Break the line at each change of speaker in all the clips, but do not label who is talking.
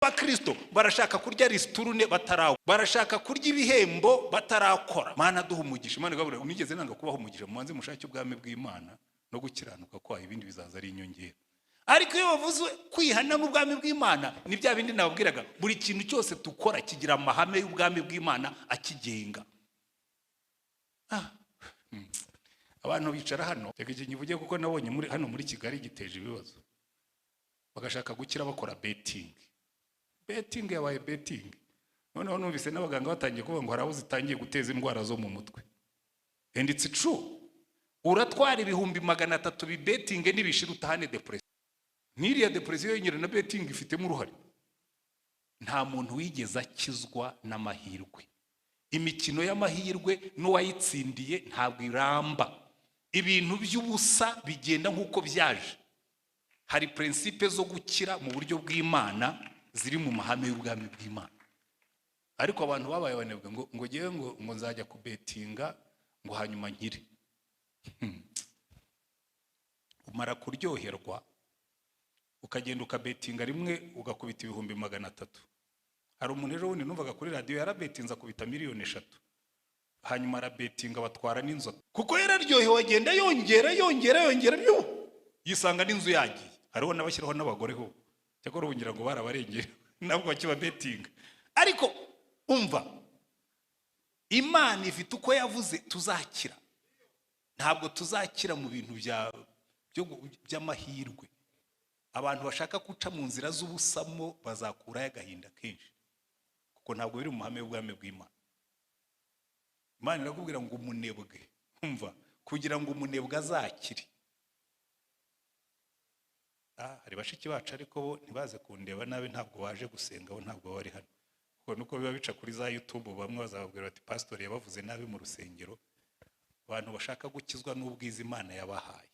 Abakristo barashaka kurya ristourne batarawe, barashaka kurya ibihembo batarakora. Mana duha umugisha, Imana igabura. Nigeze nanga kubaha umugisha? Mubanze mushake ubwami bw'Imana no gukiranuka kwayo, ibindi bizaza ari inyongera. Ariko iyo bavuze kwihana n'ubwami bw'Imana, ni bya bindi nababwiraga, buri kintu cyose dukora kigira amahame y'ubwami bw'Imana akigenga. Abantu bicara hano, reka iki nkivuge kuko nabonye muri hano muri Kigali giteje ibibazo. Bagashaka gukira bakora betting. Betting yabaye betting. Noneho numvise n'abaganga batangiye kuvuga ngo hari abo zitangiye guteza indwara zo mu mutwe. And it's true. Uratwara 300,000 bibetinge, nibishira utahane depression. N'iriya depression yonyine na betting ifitemo uruhare. Nta muntu wigeze akizwa n'amahirwe. Imikino y'amahirwe n'uwayitsindiye ntabwo iramba. Ibintu by'ubusa bigenda nk'uko byaje. Hari principe zo gukira mu buryo bw'Imana ziri mu mahame y'ubwami bw'Imana. Ariko abantu babaye abanebwe, ngo ngewe ngo nzajya kubetinga ngo hanyuma nkire. Umara kuryoherwa ukagenda ukabetinga rimwe, ugakubita 300,000. Hari umuntu ejo bundi numvaga kuri radiyo yarabetinze akubita miliyoni 3, hanyuma arabetinga batwara n'inzu, kuko yararyohewe, agenda yongera, yongera, yongera, byo yisanga n'inzu yagiye. Hariho n'abashyiraho n'abagore ho, cyakora ubu ngira ngo barabarengera, ntabwo bakibabetinga. Ariko umva, Imana ifite uko yavuze tuzakira. Ntabwo tuzakira mu bintu by'amahirwe. Abantu bashaka guca mu nzira z'ubusamo bazakurayo agahinda kenshi, kuko ntabwo biri mu mahame y'ubwami bw'Imana. Imana irakubwira ngo umunebwe, umva, kugira ngo umunebwe azakire. Hari bashiki bacu, ariko bo ntibaze kundeba nabi, ntabwo baje gusenga, bo ntabwo bari hano, kuko nuko biba bica kuri za YouTube, bamwe bazababwira bati pasitori yabavuze nabi mu rusengero. Abantu bashaka gukizwa n'ubwiza Imana yabahaye,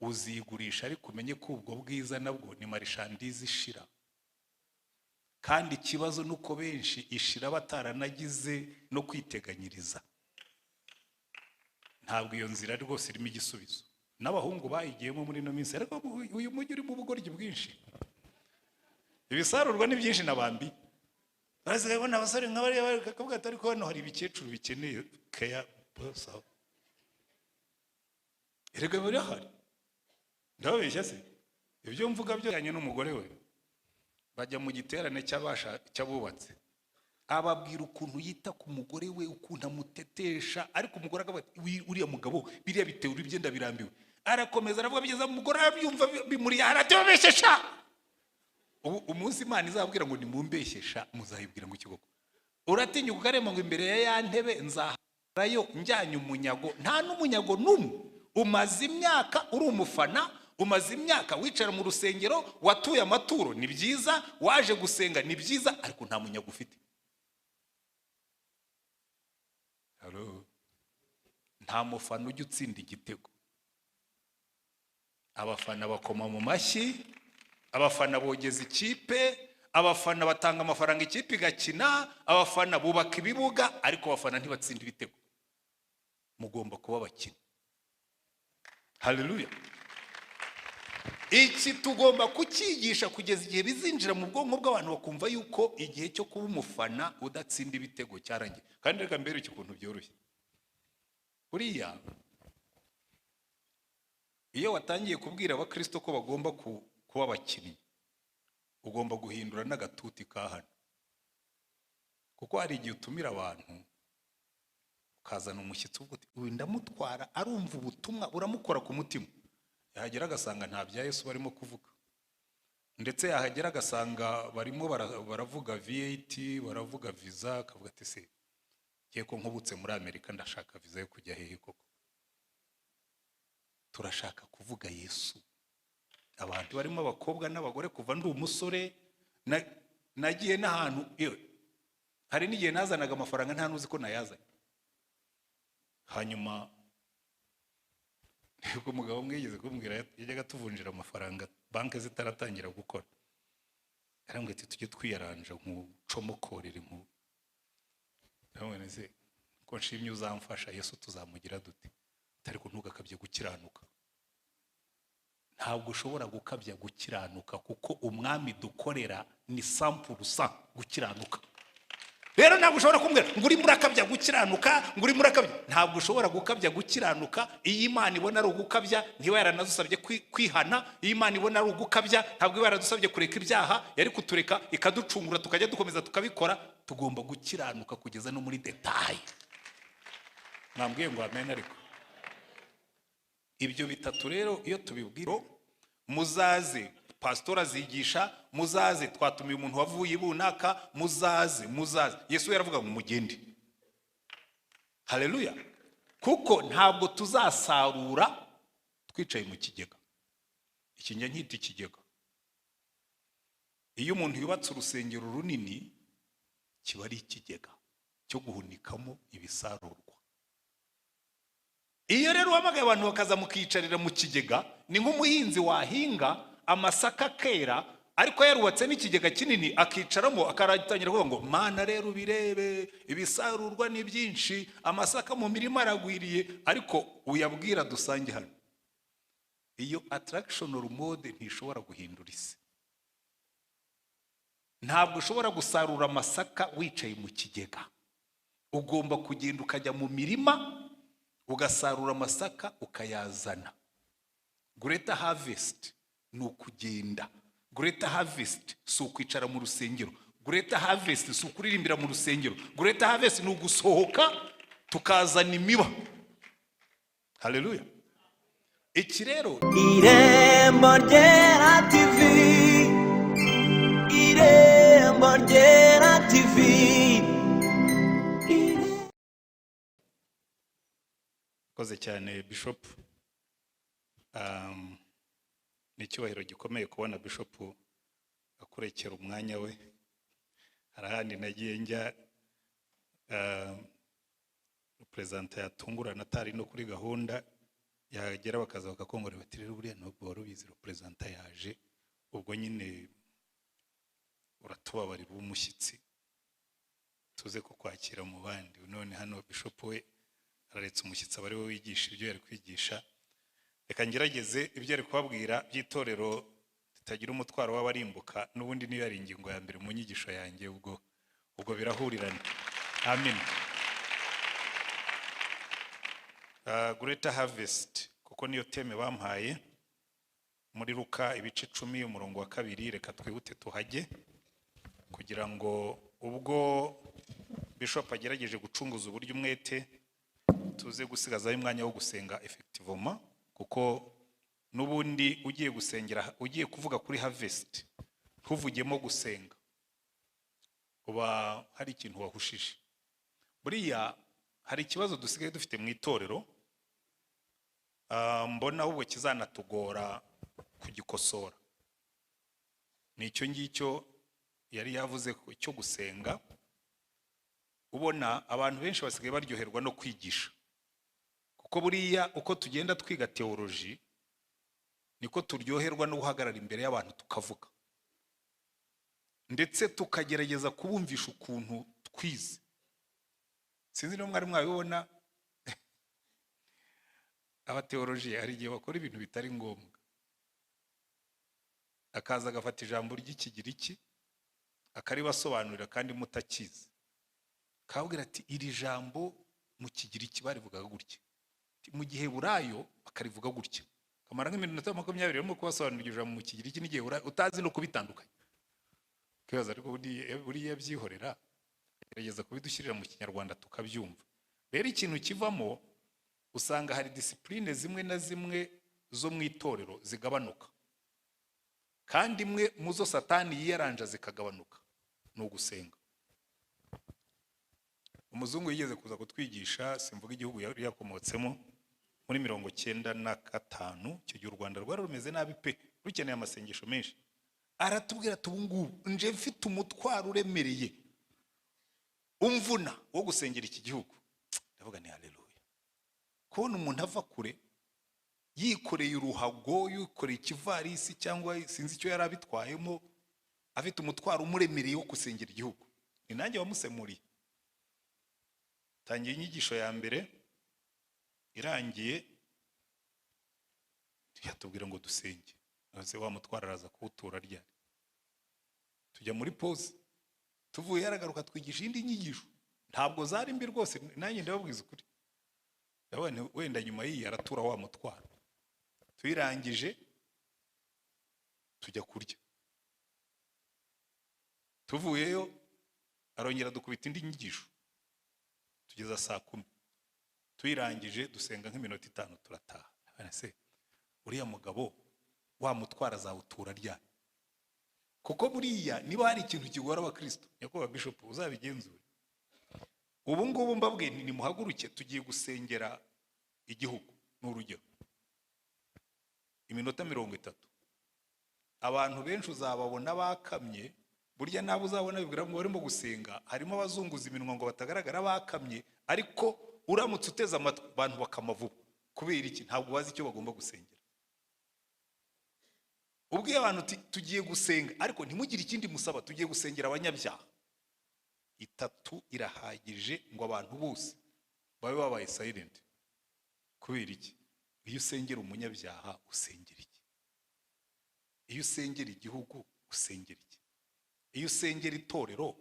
uzigurisha, ariko umenye ko ubwo bwiza nabwo ni marchandise ishira. Kandi ikibazo ni uko benshi ishira bataranagize no kwiteganyiriza. Ntabwo iyo nzira rwose irimo igisubizo. N'abahungu bayigiyemo muri ino minsi, ariko uyu mujyi urimo ubugoryi bwinshi, ibisarurwa ni byinshi na bambi barasigaye babona abasore nka bariya bakavuga ati ariko hano hari ibikecuru bikeneye keya bosa. Erega birahari, ndababeshya se? Ibyo mvuga byanye n'umugore we bajya mu giterane cy'abubatse, ababwira ukuntu yita ku mugore we, ukuntu amutetesha, ariko umugore akavuga ati uriya mugabo biriya bitewe ibye ndabirambiwe. Arakomeza aravuga, bigeza umugore arabyumva, bimuri aratibabeshesha. Ubu umunsi Imana izabwira ngo nimumbeshyesha, muzayibwira ngo ikigoko uratinyuka ukarema ngo imbere ya ya ntebe nzaharayo njyanye umunyago? Nta n'umunyago n'umwe. Umaze imyaka uri umufana, umaze imyaka wicara mu rusengero, watuye amaturo, ni byiza, waje gusenga, ni byiza, ariko nta munyago ufite. Hello? Nta mufana ujya utsinda igitego. Abafana bakoma mu mashyi, abafana bogeza ikipe, abafana batanga amafaranga ikipe igakina, abafana bubaka ibibuga, ariko abafana ntibatsinda ibitego. Mugomba kuba abakinnyi. Haleluya! Iki tugomba kucyigisha kugeza igihe bizinjira mu bwonko bw'abantu, bakumva yuko igihe cyo kuba umufana udatsinda ibitego cyarangiye. Kandi reka mbereke ukuntu byoroshye. Buriya iyo watangiye kubwira abakristo ko bagomba kuba abakinnyi, ugomba guhindura n'agatuti ka hano, kuko hari igihe utumira abantu ukazana umushyitsi uvuga uti uyu ndamutwara arumva ubutumwa buramukora ku mutima, yahagera agasanga nta bya Yesu barimo kuvuga, ndetse yahagera agasanga barimo baravuga VAT, baravuga visa, akavuga ati se ngiye ko nkubutse muri Amerika, ndashaka visa yo kujya hehe koko? Turashaka kuvuga Yesu. Abantu barimo abakobwa n'abagore, kuva ndi umusore nagiye n'ahantu, yewe, hari n'igihe nazanaga amafaranga nta n'uzi ko nayazanye. Hanyuma nibwo umugabo umwe yigeze kumbwira, yajyaga atuvunjira amafaranga banki zitaratangira gukora, yarambwira ati tujye twiyaranja nkucomokorere nku. Ndamubwira nti se ko nshimye uzamfasha, Yesu tuzamugira dute? Ariko ntugakabye gukiranuka. Ntabwo ushobora gukabya gukiranuka, kuko umwami dukorera ni 100% gukiranuka. Rero ntabwo ushobora kumbwira ngo urimo urakabya gukiranuka, ngo urimo urakabya. Ntabwo ushobora gukabya gukiranuka. Iyo Imana ibona ari ugukabya, ntiba yaranadusabye kwihana. Iyo Imana ibona ari ugukabya, ntabwo iba yaradusabye kureka ibyaha, yari kutureka ikaducungura tukajya dukomeza tukabikora. Tugomba gukiranuka kugeza no muri détail. Mwambwiye ngo amen. Ariko ibyo bitatu rero iyo tubibwira, muzaze, pasitori azigisha, muzaze, twatumiye umuntu wavuye ibunaka, muzaze, muzaze. Yesu yaravuga ngo mugende. Haleluya! Kuko ntabwo tuzasarura twicaye mu kigega. Iki njya nkita ikigega. Iyo umuntu yubatse urusengero runini, kiba ari ikigega cyo guhunikamo ibisarurwa. Iyo rero uhamagaye abantu bakaza mukicarira mu kigega, ni nk'umuhinzi wahinga amasaka akera, ariko yarubatse n'ikigega kinini akicaramo, akaratangira kuvuga ngo: "Mana rero ubirebe, ibisarurwa ni byinshi, amasaka mu mirima aragwiriye." Ariko uyabwira dusange hano, iyo attraction mode ntishobora guhindura isi. Ntabwo ushobora gusarura amasaka wicaye mu kigega. Ugomba kugenda ukajya mu mirima, ugasarura amasaka, ukayazana. Greater harvest ni ukugenda. Greater harvest si ukwicara mu rusengero. Greater harvest si ukuririmbira mu rusengero. Greater harvest ni ugusohoka tukazana imiba. Haleluya! Iki rero
Irembo Ryera TV, Irembo Ryera TV.
Koze cyane, Bishop. Ni icyubahiro gikomeye kubona Bishop akurekera umwanya we. Hari ahandi nagiye njya, perezida yatungurana atari no kuri gahunda, yagera bakaza bakakongorera bati: "Rero buriya ntabwo wari ubizi, perezida yaje." Ubwo nyine uratubabarira, uba umushyitsi, tuze kukwakira mu bandi. None hano Bishop we araretse umushyitsi aba ari we wigisha ibyo yari kwigisha. Reka ngerageze ibyo yari kubabwira by'itorero ritagira umutwaro w'abarimbuka. N'ubundi niyo yari ingingo ya mbere mu nyigisho yanjye, ubwo birahurirana. Amen. Greater harvest, kuko niyo theme bampaye, muri Luka ibice 10 umurongo wa 2. Reka twihute tuhajye, kugira ngo ubwo Bishop agerageje gucunguza uburyo umwete, tuze gusigazaho umwanya wo gusenga effectivement. Kuko n'ubundi ugiye gusengera, ugiye kuvuga kuri harvest ntuvugemo gusenga, uba hari ikintu wahushije. Buriya hari ikibazo dusigaye dufite mu itorero, mbona ahubwo kizanatugora kugikosora, ni icyo ngicyo yari yavuze cyo gusenga. Ubona abantu benshi basigaye baryoherwa no kwigisha, kuko buriya uko tugenda twiga théologie niko turyoherwa no guhagarara imbere y'abantu tukavuga, ndetse tukagerageza kubumvisha ukuntu twize. Sinzi niba mwari mwabibona, abathéologiens hari igihe bakora ibintu bitari ngombwa, akaza agafata ijambo ry'Ikigiriki akaribasobanurira kandi mutakizi, akababwira ati: "Iri jambo mu Kigiriki barivugaga gutya, mu Giheburayo bakarivuga gutya." Kamara nk'iminota 20 barimo kubasobanurira iryo jambo mu Kigiriki n'Igiheburayo, utazi no kubitandukanya, ukibaza: "Ariko buriya byihorera, gerageza kubidushyirira mu Kinyarwanda tukabyumva." Rero ikintu kivamo, usanga hari discipline zimwe na zimwe zo mu itorero zigabanuka, kandi imwe mu zo Satani yiyaranja zikagabanuka ni ugusenga. Umuzungu yigeze kuza kutwigisha, simvuga igihugu yari yakomotsemo, muri 95. Icyo gihe u Rwanda rwari rumeze nabi pe, rukeneye amasengesho menshi. Aratubwira ati: "Ubu ngubu nje mfite umutwaro uremereye umvuna wo gusengera iki gihugu." Ndavuga ni haleluya, kubona umuntu ava kure yikoreye uruhago, yikoreye ikivarisi cyangwa sinzi icyo yari abitwayemo, afite umutwaro umuremereye wo gusengera igihugu. Ni nanjye wamusemuriye. Tangiye inyigisho ya mbere irangiye. Yatubwira ngo dusenge, ese wa mutwaro araza kuwutura ryari? Tujya muri pause, tuvuye yaragaruka twigisha indi nyigisho, ntabwo zari mbi rwose, nanjye ndababwiza ukuri. Ndabona wenda nyuma y'iyi aratura wa mutwaro. Tuyirangije tujya kurya, tuvuyeyo arongera dukubita indi nyigisho tugeza 10:00, tuyirangije dusenga nk'iminota 5 turataha. Se uriya mugabo wa mutwara azawutura ryari? Kuko buriya niba hari ikintu kigora abakristo, nyakubahwa bishop uzabigenzure. Ubu ngubu mbabwiye nti nimuhaguruke tugiye gusengera igihugu, ni urugero iminota 30, abantu benshi uzababona bakamye. Burya nabo uzabona bibwira ngo barimo gusenga, harimo abazunguza iminwa ngo batagaragara bakamye, ariko uramutse uteze amatwi abantu bakamavuba. Kubera iki? Ntabwo bazi icyo bagomba gusengera. Ubwiye abantu tugiye gusenga, ariko ntimugire ikindi musaba, tugiye gusengera abanyabyaha. 3 irahagije ngo abantu bose babe babaye silent. Kubera iki? Iyo usengera umunyabyaha usengera iki? Iyo usengera igihugu usengera iki? Iyo usengera itorero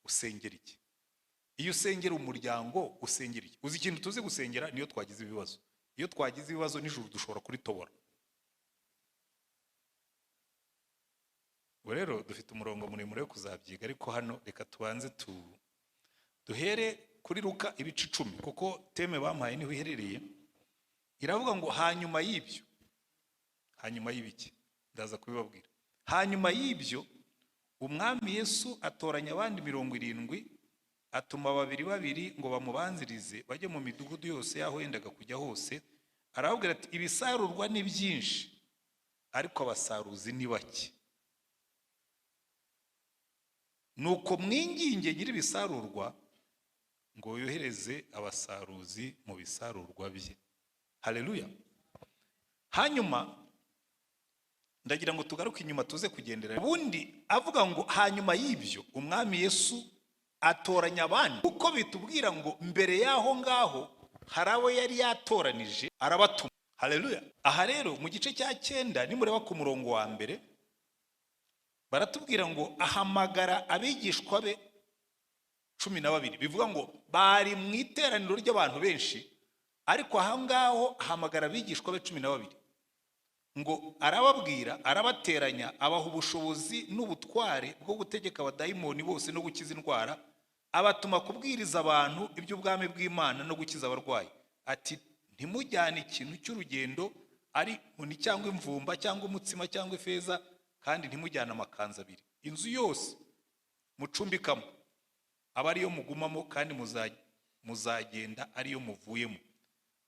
usengera iki? Iyo usengera umuryango usengera iki? Uzi ikintu tuzi gusengera niyo twagize ibibazo. Iyo twagize ibibazo nijoro dushobora kuritobora. Ubu rero dufite umurongo muremure wo kuzabyiga, ariko hano reka tubanze duhere kuri Luka ibice 10, kuko teme bampaye niho iherereye. Iravuga ngo hanyuma y'ibyo, hanyuma y'ibiki ndaza kubibabwira. Hanyuma y'ibyo umwami Yesu atoranya abandi 70, atuma babiri babiri ngo bamubanzirize bajye mu midugudu yose yaho yendaga kujya hose. Arababwira ati ibisarurwa ni byinshi ariko abasaruzi ni bake. Nuko mwinginge nyir'ibisarurwa ngo yohereze abasaruzi mu bisarurwa bye. Haleluya. Hanyuma ndagira ngo tugaruke inyuma tuze kugendera. Ubundi avuga ngo hanyuma y'ibyo umwami Yesu atoranya abandi, kuko bitubwira ngo mbere y'aho ngaho hari abo yari yatoranije arabatuma. Haleluya. Aha rero mu gice cya 9 nimureba ku murongo wa mbere baratubwira ngo ahamagara abigishwa be 12, bivuga ngo bari mu iteraniro ry'abantu benshi, ariko aha ngaho ahamagara abigishwa be 12 ngo arababwira, arabateranya, abaha ubushobozi n'ubutware bwo gutegeka abadayimoni bose no gukiza indwara, abatuma kubwiriza abantu iby'ubwami bw'Imana no gukiza abarwayi. Ati ntimujyane ikintu cy'urugendo, ari inkoni cyangwa imvumba cyangwa umutsima cyangwa ifeza, kandi ntimujyane amakanzu abiri. Inzu yose mucumbikamo aba ariyo mugumamo, kandi muzagenda ariyo muvuyemo.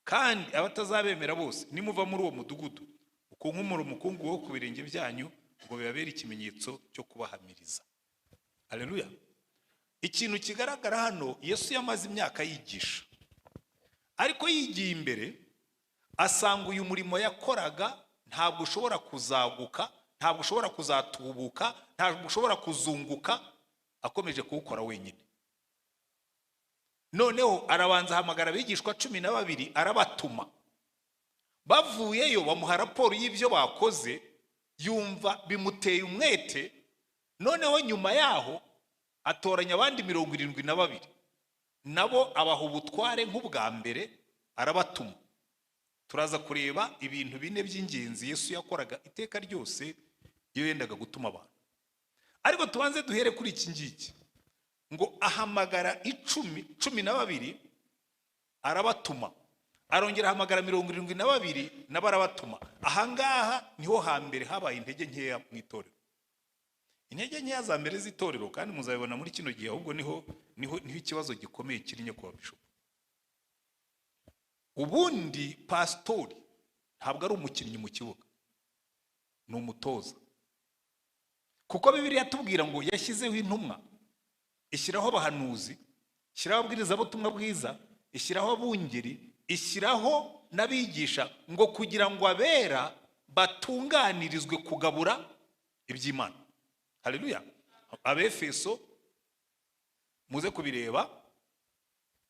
Kandi abatazabemera bose nimuva muri uwo mudugudu ukunkumura umukungu wo ku birenge byanyu, ngo bibabere ikimenyetso cyo kubahamiriza. Haleluya. Ikintu kigaragara hano, Yesu yamaze imyaka yigisha, ariko yigiye imbere asanga uyu murimo yakoraga ntabwo ushobora kuzaguka, ntabwo ushobora kuzatubuka, ntabwo ushobora kuzunguka akomeje kuwukora wenyine. Noneho arabanza ahamagara abigishwa 12 arabatuma. Bavuyeyo bamuha raporo y'ibyo bakoze, yumva bimuteye umwete. Noneho nyuma yaho atoranya abandi 72, nabo abaha ubutware nk'ubwa mbere, arabatuma. Turaza kureba ibintu bine by'ingenzi Yesu yakoraga iteka ryose iyo yendaga gutuma abantu. Ariko tubanze duhere kuri iki ngiki, ngo ahamagara 12 arabatuma, arongera ahamagara 72 nabo arabatuma. Ahangaha niho hambere habaye intege nkeya mu itorero, intege nkeya za mbere z'itorero, kandi muzabibona muri kino gihe. Ahubwo niho ikibazo gikomeye kiri nyakubahwa bishop. Ubundi pastori ntabwo ari umukinnyi mu kibuga, ni umutoza. Kuko Bibiliya yatubwira ngo yashyizeho intumwa, ishyiraho abahanuzi, ishyiraho ababwirizabutumwa bwiza, ishyiraho abungeri, ishyiraho n'abigisha, ngo kugira ngo abera batunganirizwe kugabura iby'Imana. Haleluya. Abefeso muze kubireba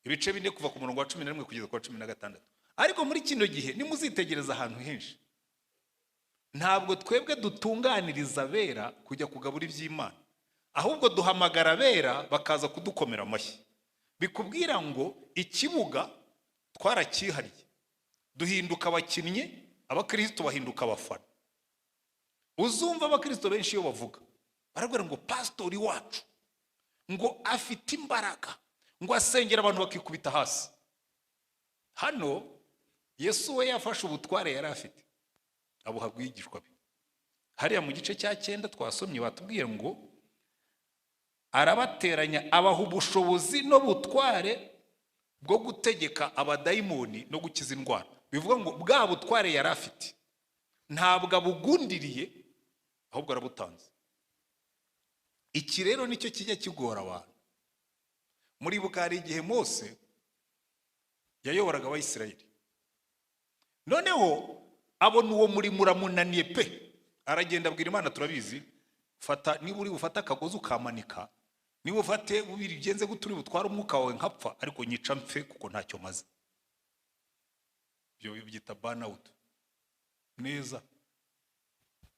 ibice 4 kuva ku murongo wa 11 kugeza ku wa 16. Ariko muri kino gihe nimuzitegereza ahantu henshi, Ntabwo twebwe dutunganiriza abera kujya kugabura iby'Imana, ahubwo duhamagara abera bakaza kudukomera amashyi. Bikubwira ngo ikibuga twaracyihariye, duhinduka abakinnyi, abakristo bahinduka abafana. Uzumva abakristo benshi iyo bavuga barabwira ngo pasitori wacu ngo afite imbaraga, ngo asengera abantu bakikubita hasi. Hano Yesu we yafashe ubutware yari afite abuha abigishwa be. Hariya mu gice cya 9 twasomye batubwiye ngo arabateranya, abaha ubushobozi n'ubutware bwo gutegeka abadayimoni no gukiza indwara. Bivuga ngo bwa butware yari afite ntabwo abugundiriye, ahubwo arabutanze. Iki rero nicyo kijya kigora abantu. Muribuka hari igihe Mose yayoboraga Abayisirayeli, noneho abona uwo murimo uramunaniye pe, aragenda abwira Imana, turabizi, fata niba uri bufate akagozi ukamanika, niba ufate bubiri bigenze gute, uri butware umwuka wawe nkapfa, ariko nyica mpfe kuko ntacyo maze. Ibyo byita burnout neza.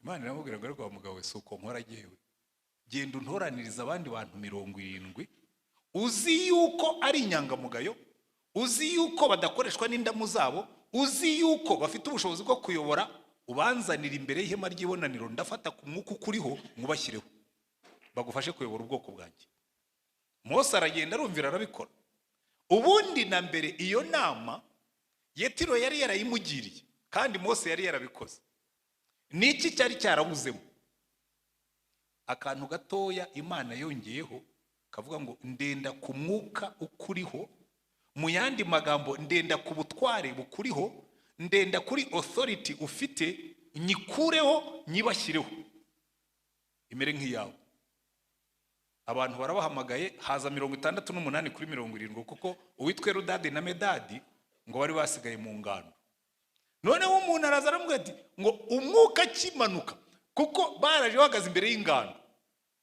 Imana iramubwira ngo ariko wa mugabo we, si uko nkora jyewe, genda untoraniriza abandi bantu 70 uzi yuko ari inyangamugayo, uzi yuko badakoreshwa n'indamu zabo, uzi yuko bafite ubushobozi bwo kuyobora, ubanzanira imbere y'ihema ry'ibonaniro, ndafata ku mwuka ukuriho mwubashyireho bagufashe kuyobora ubwoko bwanjye. Mose aragenda arumvira, arabikora. Ubundi na mbere iyo nama Yetiro yari yarayimugiriye, kandi Mose yari yarabikoze. Niki cyari cyarabuzemo? Akantu gatoya Imana yongeyeho kavuga ngo ndenda ku mwuka ukuriho, mu yandi magambo ndenda ku butware bukuriho, ndenda kuri authority ufite, nyikureho nyibashyireho imere nk'iyawe. Abantu barabahamagaye, haza 68 kuri 70, kuko uwitwa Eludadi na Medadi ngo bari basigaye mu ngando. Noneho umuntu araza aramubwira ati ngo umwuka akimanuka, kuko baraje bahagaze imbere y'ingando,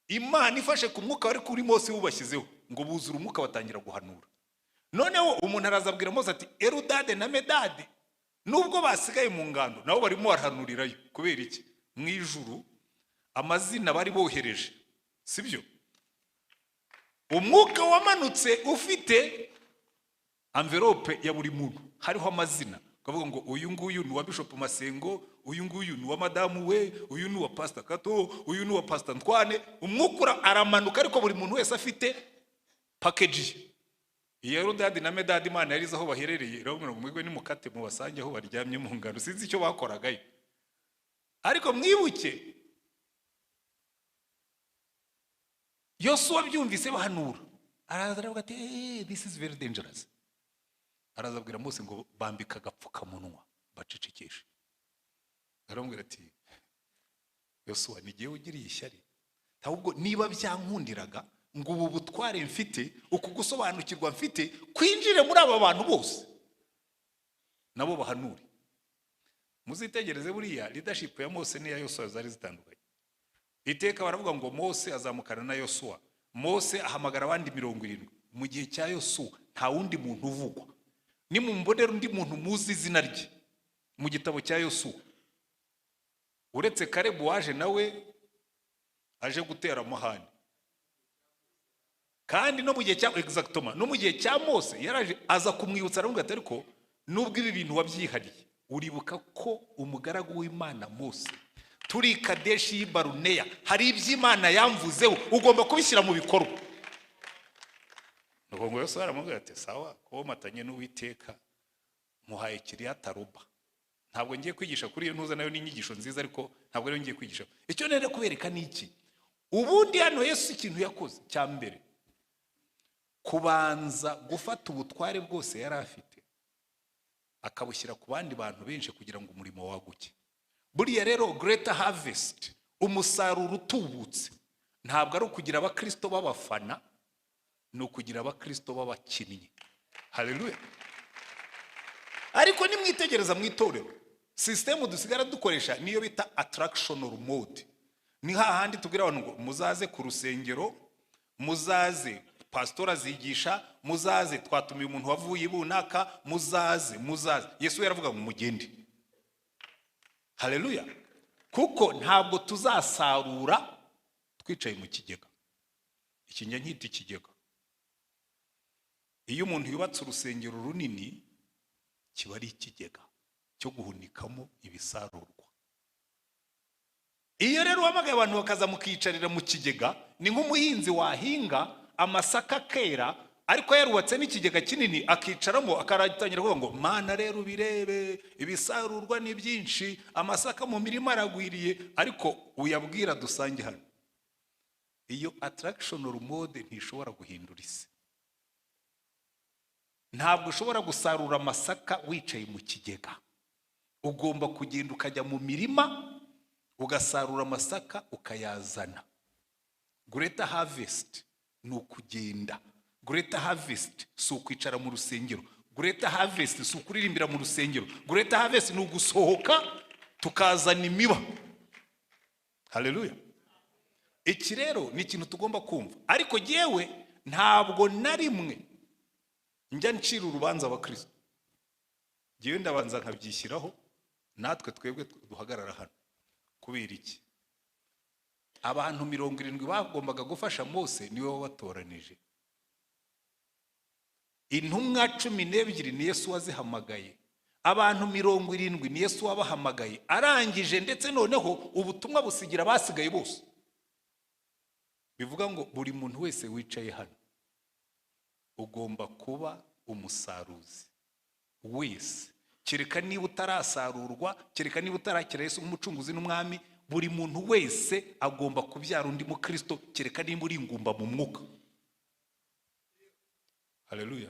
Imana ifashe ku mwuka wari kuri Mose wubashyizeho, ngo buzura umwuka batangira guhanura. Noneho umuntu araza abwira Mose ati Eludade na Medadi nubwo basigaye mu ngando nabo barimo barahanurirayo. Kubera iki? Mu ijuru amazina bari bohereje, sibyo? Umwuka wamanutse ufite envelope ya buri muntu hariho amazina, ukavuga ngo uyu nguyu ni uwa Bishop Masengo, uyu nguyu ni uwa madamu we, uyu ni uwa Pastor Kato, uyu ni uwa Pastor Ntwane. Umwuka aramanuka, ariko buri muntu wese afite package ye. Iyo Eludadi na Medadi Imana yari izi aho baherereye, irababwira ngo mwebwe nimukate mubasange aho baryamye mu ngano. Sinzi icyo bakoragayo, ariko mwibuke Yosuwa abyumvise bahanura, araza aravuga ati this is very dangerous. Araza abwira Mose ngo bambika agapfukamunwa bacecekeshe. Aramubwira ati Yosuwa, ni jyewe ugiriye ishyari, ahubwo niba byankundiraga ngo ubu butware mfite, uku gusobanukirwa mfite kwinjire muri aba bantu bose nabo bahanure. Muzitegereze buriya leadership ya Mose n'iya Yosuwa zari zitandukanye. Iteka baravuga ngo Mose azamukana na Yosuwa, Mose ahamagara abandi 70. Mu gihe cya Yosuwa nta wundi muntu uvugwa. Nimumbonera undi muntu muzi izina rye mu gitabo cya Yosuwa uretse Kalebu waje nawe aje gutera amahane. Kandi no mu gihe cya exactement, no mu gihe cya Mose yaraje aza kumwibutsa, aramubwira ati ariko nubwo ibi bintu wabyihariye, uribuka ko umugaragu w'Imana Mose turi Kadeshi y'i Baruneya hari iby'Imana yamvuzeho, ugomba kubishyira mu bikorwa. Nuko ngo Yosuwa aramubwira ati sawa, komatanye n'Uwiteka muhaye Kiriyataruba. Ntabwo ngiye kwigisha kuri iyo ntuza, nayo ni inyigisho nziza, ariko ntabwo ariyo ngiye kwigisha. Icyo nenda kubereka ni iki? Ubundi hano Yesu ikintu yakoze cya mbere, kubanza gufata ubutware bwose yari afite akabushyira ku bandi bantu benshi kugira ngo umurimo waguke. Buriya rero greater harvest, umusaruro utubutse, ntabwo ari ukugira abakristo b'abafana, ni ukugira abakristo b'abakinnyi. Haleluya. Ariko nimwitegereza mu itorero, sisitemu dusigara dukoresha niyo bita attractional mode. Ni hahandi tubwira abantu ngo muzaze ku rusengero, muzaze pasitora azigisha, muzaze twatumiye umuntu wavuye ibunaka, muzaze muzaze. Yesu yaravuga ngo mugende. Haleluya. Kuko ntabwo tuzasarura twicaye mu kigega. Iki njya nkita ikigega. Iyo umuntu yubatse urusengero runini, kiba ari ikigega cyo guhunikamo ibisarurwa. Iyo rero uhamagaye abantu bakaza mukiyicarira mu kigega, ni nk'umuhinzi wahinga amasaka akera, ariko yarubatse n'ikigega kinini akicaramo, akaratangira kuvuga ngo Mana rero ubirebe, ibisarurwa ni byinshi, amasaka mu mirima aragwiriye, ariko uyabwira dusange hano. Iyo attraction mode ntishobora guhindura isi. Ntabwo ushobora gusarura amasaka wicaye mu kigega. Ugomba kugenda ukajya mu mirima, ugasarura amasaka ukayazana. Greater harvest ni ukugenda. Greater harvest si ukwicara mu rusengero. Greater harvest si ukuririmbira mu rusengero. Greater harvest ni ugusohoka tukazana imiba. Haleluya. Iki rero ni ikintu tugomba kumva. Ariko jyewe ntabwo na rimwe njya ncira urubanza abakristo. Jyewe ndabanza nkabyishyiraho, natwe twebwe duhagarara hano. Kubera iki? Abantu 70 bagombaga gufasha Mose niwe wabatoranije. Intumwa 12 ni Yesu wazihamagaye. Abantu 70 ni Yesu wabahamagaye. Arangije ndetse noneho ubutumwa busigira basigaye bose. Bivuga ngo buri muntu wese wicaye hano ugomba kuba umusaruzi wese. Kereka niba utarasarurwa, kereka niba utarakira Yesu nk'umucunguzi n'umwami, buri muntu wese agomba kubyara undi mukristo, kereka niba uri ingumba mu mwuka. Haleluya.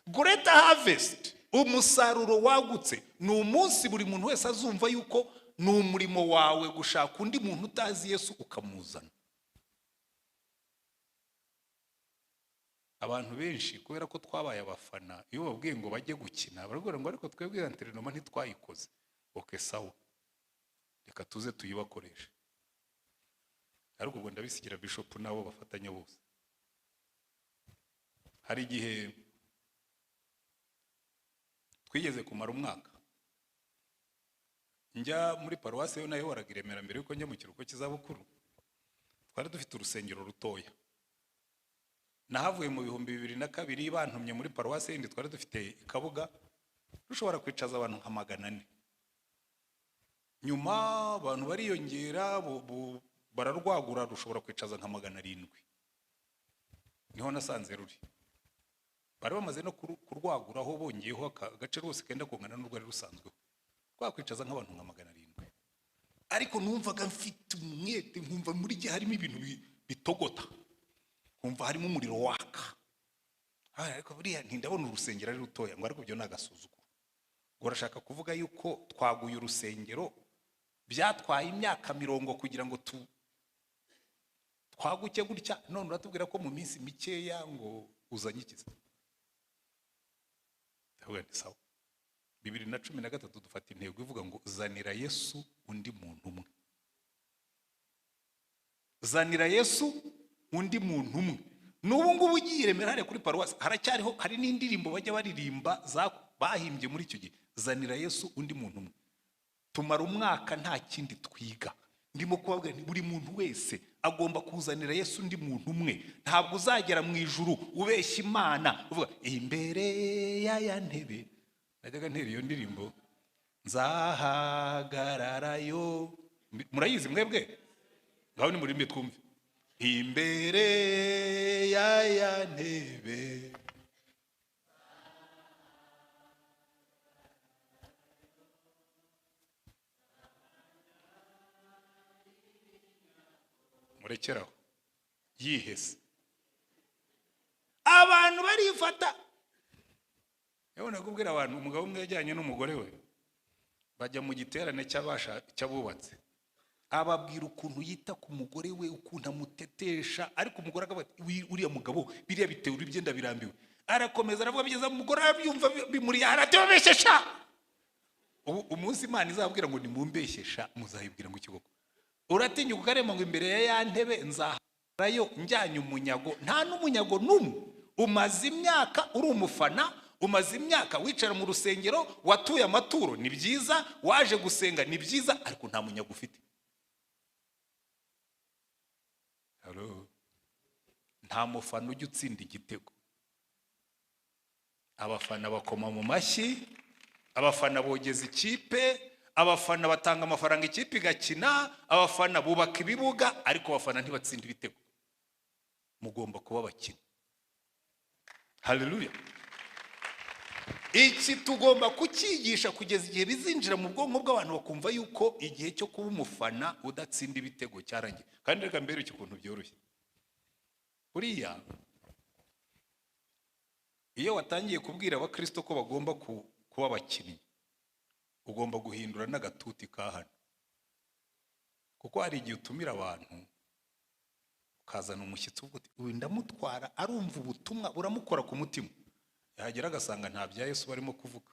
Greater harvest, umusaruro wagutse, ni umunsi buri muntu wese azumva yuko ni umurimo wawe gushaka undi muntu utazi Yesu ukamuzana. Abantu benshi kubera ko twabaye abafana, iyo babwiye ngo bajye gukina barabwira ngo ariko twebwe antrenoma ntitwayikoze. Okay, sawa, reka tuze tuyibakoreshe. Ariko ubwo ndabisigira bishop nabo bafatanya bose. Hari igihe twigeze kumara umwaka njya muri paruwasi yo nayo waraga i Remera mbere yuko njya mu kiruhuko cy'izabukuru. Twari dufite urusengero rutoya. Nahavuye mu 2002 bantumye muri paruwasi yindi twari dufite i Kabuga, rushobora kwicaza abantu nka 400. Nyuma abantu bariyongera, bararwagura, rushobora kwicaza nka 700. Niho nasanze ruri. Bari bamaze no kurwaguraho, bongeyeho agace rwose kenda kungana n'urwari rusanzweho. Twakwicaza nk'abantu nka 700. Ariko numvaga mfite umwete, nkumva muri gihe harimo ibintu bitogota, nkumva harimo umuriro waka. Ariko buriya ntindabona urusengero ari rutoya, ngo ariko byo ni agasuzuguro. Ngo urashaka kuvuga yuko twaguye urusengero byatwaye imyaka 40 kugira ngo twaguke gutya, none uratubwira ko mu minsi mikeya ngo uzanye ikiza. Ndavuga nti sawa. 2013 dufata intego ivuga ngo zanira Yesu undi muntu umwe. Zanira Yesu undi muntu umwe. N'ubu ngubu ugiye Remera hariya kuri paruwasi haracyariho, hari n'indirimbo bajya baririmba bahimbye muri icyo gihe, zanira Yesu undi muntu umwe. Tumara umwaka nta kindi twiga. Ndimo kubabwira nti buri muntu wese agomba kuzanira Yesu undi muntu umwe. Ntabwo uzagera mu ijuru ubeshya Imana uvuga imbere ya ntebe. Najyaga ntera iyo ndirimbo nzahagararayo. Murayizi mwebwe? Ngaho ni murimbe twumve. Imbere ya ntebe. Murekeraho yihese. Abantu barifata. Yewe nakubwira abantu, umugabo umwe yajyanye n'umugore we bajya mu giterane cy'abubatse, ababwira ukuntu yita ku mugore we, ukuntu amutetesha, ariko umugore akavuga ati uriya mugabo biriya bitewe ibyenda birambiwe. Arakomeza aravuga bigeza umugore arabyumva bimuri aratebeshesha. Ubu umunsi Imana izababwira ngo nimumbeshyesha, muzayibwira ngo ikigoko. Uratinyuka ukarema ngo imbere ya ntebe nzaharayo njyanye umunyago. Nta n'umunyago n'umwe. Umaze imyaka uri umufana, Umaze imyaka wicara mu rusengero, watuye amaturo, ni byiza, waje gusenga, ni byiza, ariko nta munyago ufite. Hello? Nta mufana ujya utsinda igitego. Abafana bakoma mu mashyi, abafana bogeza ikipe, abafana batanga amafaranga ikipe igakina, abafana bubaka ibibuga, ariko abafana ntibatsinda ibitego. Mugomba kuba abakinnyi. Haleluya. Iki tugomba kucyigisha kugeza igihe bizinjira mu bwonko bw'abantu, bakumva yuko igihe cyo kuba umufana udatsinda ibitego cyarangiye. Kandi reka mbereke ukuntu byoroshye. Buriya iyo watangiye kubwira abakristo ko bagomba kuba abakinnyi, ugomba guhindura n'agatuti ka hano. Kuko hari igihe utumira abantu ukazana umushyitsi uvuga uti uyu ndamutwara, arumva ubutumwa buramukora ku mutima, yahagera agasanga nta bya Yesu barimo kuvuga,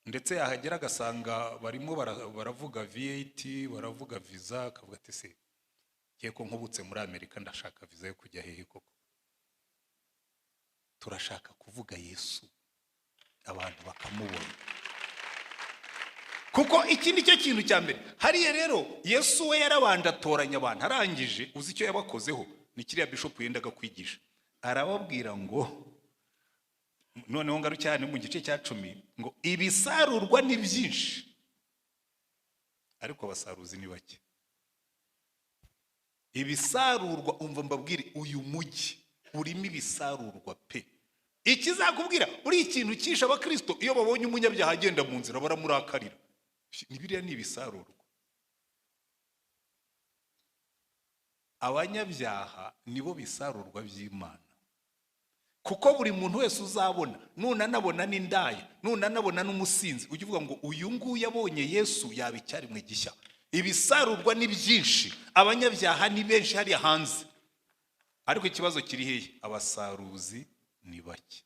ndetse yahagera agasanga barimo baravuga VAT, baravuga visa, akavuga ati se ngiye ko nkubutse muri Amerika ndashaka visa yo kujya hehe koko? Turashaka kuvuga Yesu abantu bakamubona, kuko iki ni cyo kintu cya mbere. Hariya rero Yesu we yarabanje atoranya abantu, arangije uzi icyo yabakozeho? Ni kiriya bishop yendaga kwigisha, arababwira ngo noneho ngaruke cyane mu gice cya 10 ngo ibisarurwa ni byinshi ariko abasaruzi ni bake. Ibisarurwa, umva mbabwire, uyu mujyi urimo ibisarurwa pe. Ikizakubwira buri ikintu cyishe abakristo, iyo babonye umunyabyaha agenda mu nzira baramurakarira. Ni biriya ni ibisarurwa. Abanyabyaha nibo bisarurwa by'Imana. Kuko buri muntu wese uzabona, nunanabona n'indaya, nunanabona n'umusinzi, ujye uvuga ngo uyu nguyu abonye Yesu yaba icyaremwe gishya. Ibisarurwa ni byinshi, abanyabyaha ni benshi hariya hanze, ariko ikibazo kiri hehe? Abasaruzi ni bake.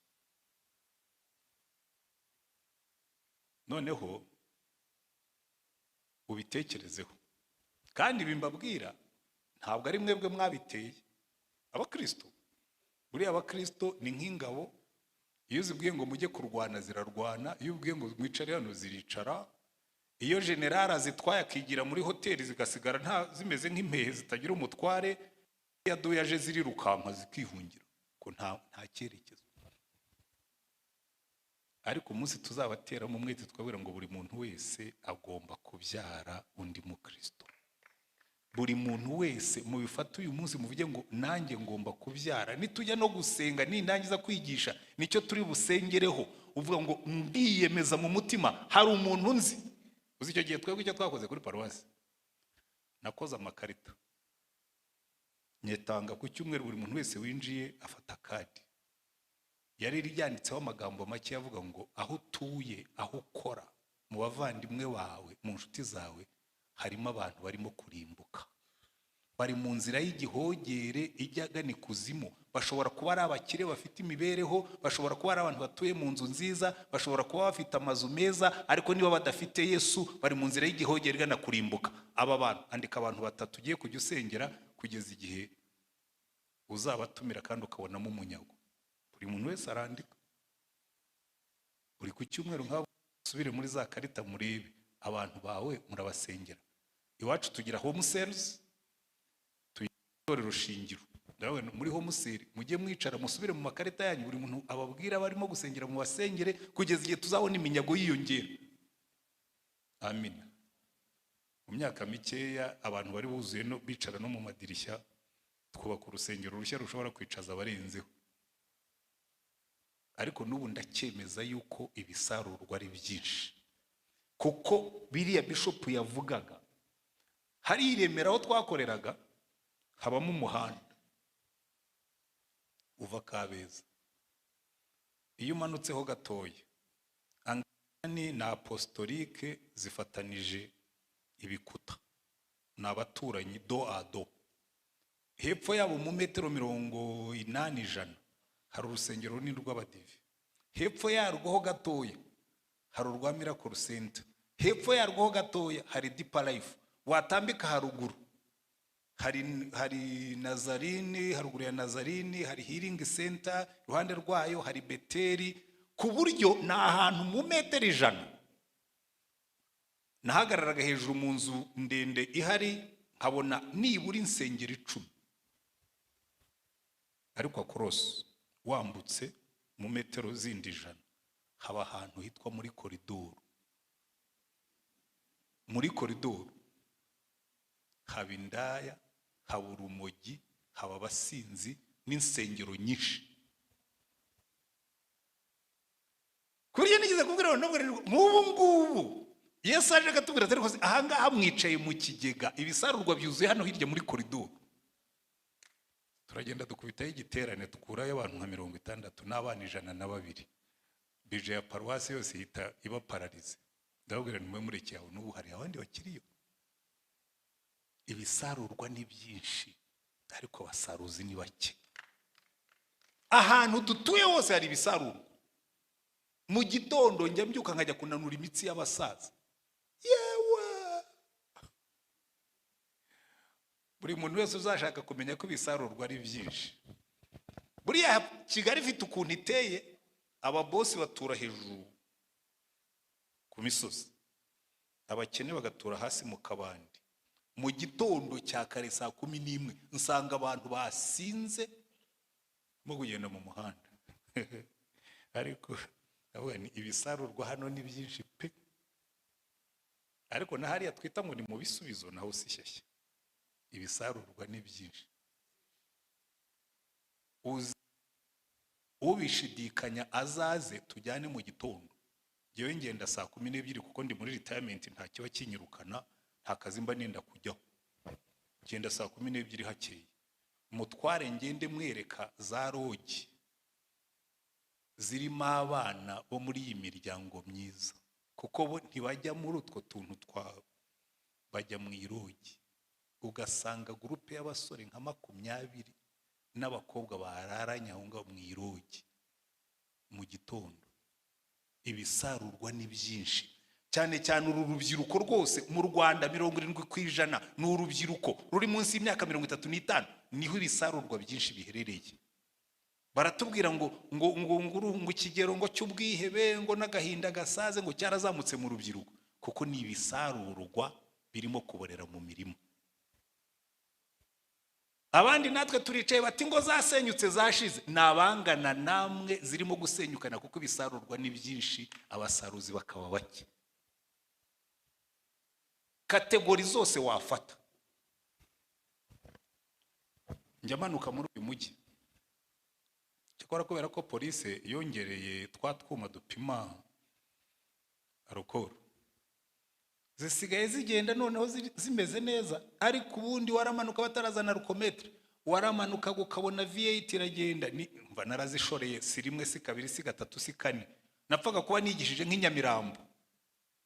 Noneho ubitekerezeho, kandi ibi mbabwira ntabwo ari mwebwe mwabiteye. Abakristo, buriya abakristo ni nk'ingabo, iyo uzibwiye ngo mujye kurwana zirarwana, iyo ubwiye ngo mwicare hano ziricara, iyo generali azitwaye akigira muri hoteli zigasigara nta zimeze nk'impehe zitagira umutware, iyo aje zirirukanka zikihungira ko nta cyerekezo. Ariko umunsi tuzabateramo umwete twabwira ngo buri muntu wese agomba kubyara undi mukristo. Buri muntu wese mubifate uyu munsi muvuge ngo nanjye ngomba kubyara. Nitujya no gusenga, nindangiza kwigisha nicyo turi busengereho, uvuga ngo ndiyemeza mu mutima hari umuntu nzi. Uzi icyo gihe twebwe icyo twakoze kuri paruwasi, nakoze amakarita nyetanga ku cyumweru, buri muntu wese winjiye afata kadi yari ryanditseho amagambo make avuga ngo aho utuye, aho ukora, mu bavandimwe bawe, mu nshuti zawe, harimo abantu barimo kurimbuka, bari mu nzira y'igihogere ijya agana ikuzimu. Bashobora kuba ari abakire bafite imibereho, bashobora kuba ari abantu batuye mu nzu nziza, bashobora kuba bafite amazu meza, ariko niba badafite Yesu bari mu nzira y'igihogere igana kurimbuka. Aba bantu, andika abantu batatu ugiye kujya usengera kugeza igihe uzabatumira kandi ukabonamo umunyago. Buri muntu wese arandika buri ku cyumweru, nk'abo usubire muri za karita murebe abantu bawe murabasengera. Iwacu tugira home cells, tugira shingiro. Ndabona muri home cell mujye mwicara musubire mu makarita yanyu, buri muntu ababwira barimo gusengera mu basengere kugeza igihe tuzabona iminyago yiyongera. Amina. Mu myaka mikeya abantu bari buzuye no bicara no mu madirishya, twubaka urusengero rushya rushobora kwicaza abarenzeho. Ariko n'ubu ndacyemeza yuko ibisarurwa ari byinshi, kuko biriya bishop yavugaga, hari iremera aho twakoreraga habamo umuhanda uva Kabeza, iyo umanutseho gatoya Anglikani na Apostolike zifatanije ibikuta, ni abaturanyi do a do. Hepfo yabo mu metero 80 100 hari urusengero runini rw'abadive, hepfo yarwo ho gatoya hari urwa Miracle Center, hepfo yarwo ho gatoya hari Deeper Life, watambika haruguru hari Nazarini, haruguru ya Nazarini hari Healing Center, iruhande rwayo hari Beteri. Ku buryo ni ahantu mu metero 100 nahagararaga hejuru mu nzu ndende ihari, nkabona nibura insengero 10, ariko across wambutse mu metero zindi 100 haba ahantu hitwa muri koridoro. Muri koridoro haba indaya, haba urumogi, haba abasinzi n'insengero nyinshi. Kuriya nigeze kubwira abantu nk'ubu ngubu Yesu aje akatubwira ati ariko aha ngaha mwicaye mu kigega, ibisarurwa byuzuye hano hirya muri koridoro. Turagenda dukubitayo igiterane, dukurayo abantu nka 60 n'abana 102. Bije ya paruwasi yose ihita iba pararize. Ndababwira nti mwe murekeye aho, n'ubu hari abandi bakiriyo. Ibisarurwa ni byinshi ariko abasaruzi ni bake. Ahantu dutuye hose hari ibisarurwa. Mu gitondo njya mbyuka nkajya kunanura imitsi y'abasaza. Yewe, buri muntu wese uzashaka kumenya ko ibisarurwa ari byinshi. Buriya Kigali ifite ukuntu iteye, ababosi batura hejuru ku misozi, abakene bagatura hasi mu kabande. Mu gitondo cya kare saa 11 nsanga abantu basinze mo kugenda mu muhanda. Ariko ndavuga ni ibisarurwa hano ni byinshi pe. Ariko na hariya twita ngo ni mu bisubizo, naho si shyashya. Ibisarurwa ni byinshi. Ubishidikanya azaze tujyane mu gitondo. Njyewe ngenda saa 12 kuko ndi muri retirement, nta kiba kinyirukana, nta kazi mba nenda kujyaho. Ngenda saa 12 hakeye, mutware ngende mwereka za rogi zirimo abana bo muri iyi miryango myiza, kuko bo ntibajya muri utwo tuntu twabo, bajya mu irogi. Ugasanga groupe y'abasore nka 20 n'abakobwa bararanye aho ngaho mu irogi mu gitondo. Ibisarurwa ni byinshi, cyane cyane uru rubyiruko rwose mu Rwanda 70% ni urubyiruko ruri munsi y'imyaka 35, niho ibisarurwa byinshi biherereye. Baratubwira ngo ngo ngo ngo ikigero ngo cy'ubwihebe ngo n'agahinda gasaze ngo cyarazamutse mu rubyiruko, kuko ni ibisarurwa birimo kuborera mu mirimo. Abandi natwe turicaye bati ngo zasenyutse zashize, nabangana namwe zirimo gusenyukana kuko ibisarurwa ni byinshi, abasaruzi bakaba bake. Kategori zose wafata. Njya manuka muri uyu mujyi, cyakora kubera ko polisi yongereye twa twuma dupima alcohol, zisigaye zigenda noneho zimeze neza. Ariko ubundi waramanuka batarazana rukometre, waramanuka ukabona V8 iragenda. Mva narazishoreye, si rimwe si kabiri si gatatu si kane. Napfaga kuba nigishije nk'inyamirambo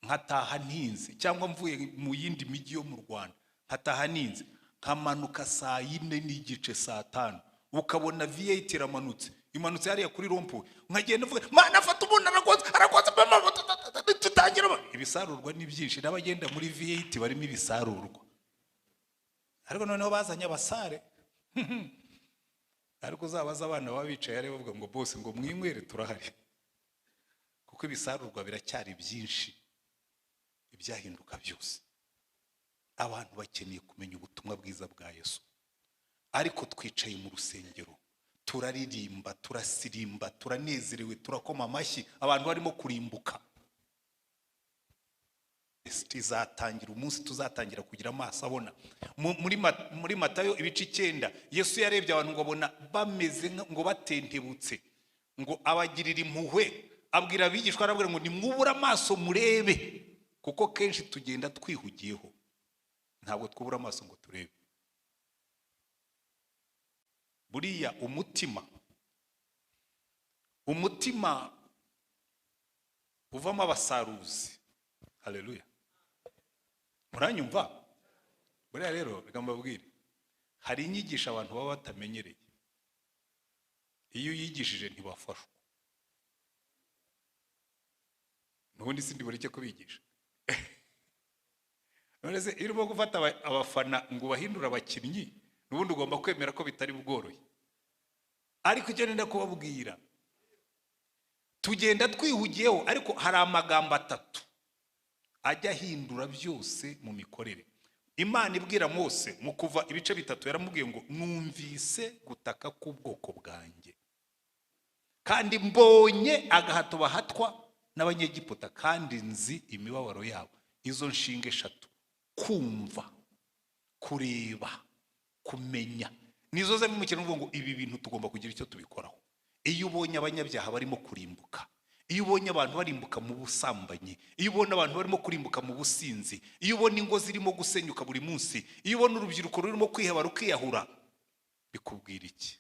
nkataha ntinze, cyangwa mvuye mu yindi mijyi yo mu Rwanda nkataha ntinze, nkamanuka saa 4:15 saa 5, ukabona V8 iramanutse, imanutse hariya kuri rompuwe, nkagenda mvuga mana afata umuntu aragonze aragonze, tutangira. Ibisarurwa ni byinshi, n'abagenda muri V8 barimo ibisarurwa. Ariko noneho bazanye abasare. Ariko uzabaza abana baba bicaye ari bavuga ngo bose ngo mwinywere turahari, kuko ibisarurwa biracyari byinshi. Ibyahinduka byose, abantu bakeneye kumenya ubutumwa bwiza bwa Yesu. Ariko twicaye mu rusengero turaririmba, turasirimba, turanezerewe, turakoma amashyi, abantu barimo kurimbuka. Izatangira umunsi tuzatangira kugira amaso abona. Muri Matayo ibice 9, Yesu yarebye abantu ngo abona bameze ngo batentebutse, ngo abagirira impuhwe, abwira abigishwa arabwira ngo nimwubura amaso murebe, kuko kenshi tugenda twihugiyeho, ntabwo twubura amaso ngo turebe. Buriya umutima uvamo abasaruzi. Haleluya, muranyumva? Buriya rero reka mbabwire, hari inyigisho abantu baba batamenyereye, iyo uyigishije ntibafashwa. N'ubundi sindi bureke kubigisha. None se iyo urimo gufata abafana ngo ubahindure abakinnyi, n'ubundi ugomba kwemera ko bitari bworohe. Ariko icyo nenda kubabwira, Tugenda twihugiyeho, ariko hari amagambo atatu ajya ahindura byose mu mikorere. Imana ibwira Mose mu Kuva ibice 3, yaramubwiye ngo numvise gutaka k'ubwoko bwanjye, kandi mbonye agahato bahatwa n'Abanyegiputa, kandi nzi imibabaro yabo. Izo nshinga eshatu, kumva, kureba, kumenya, nizo zari mu kintu ngo ibi bintu tugomba kugira icyo tubikoraho. Iyo ubonye abanyabyaha barimo kurimbuka, iyo ubonye abantu barimbuka mu busambanyi, iyo ubona abantu barimo kurimbuka mu businzi, iyo ubona ingo zirimo gusenyuka buri munsi, iyo ubona urubyiruko rurimo kwiheba rukiyahura, bikubwira iki?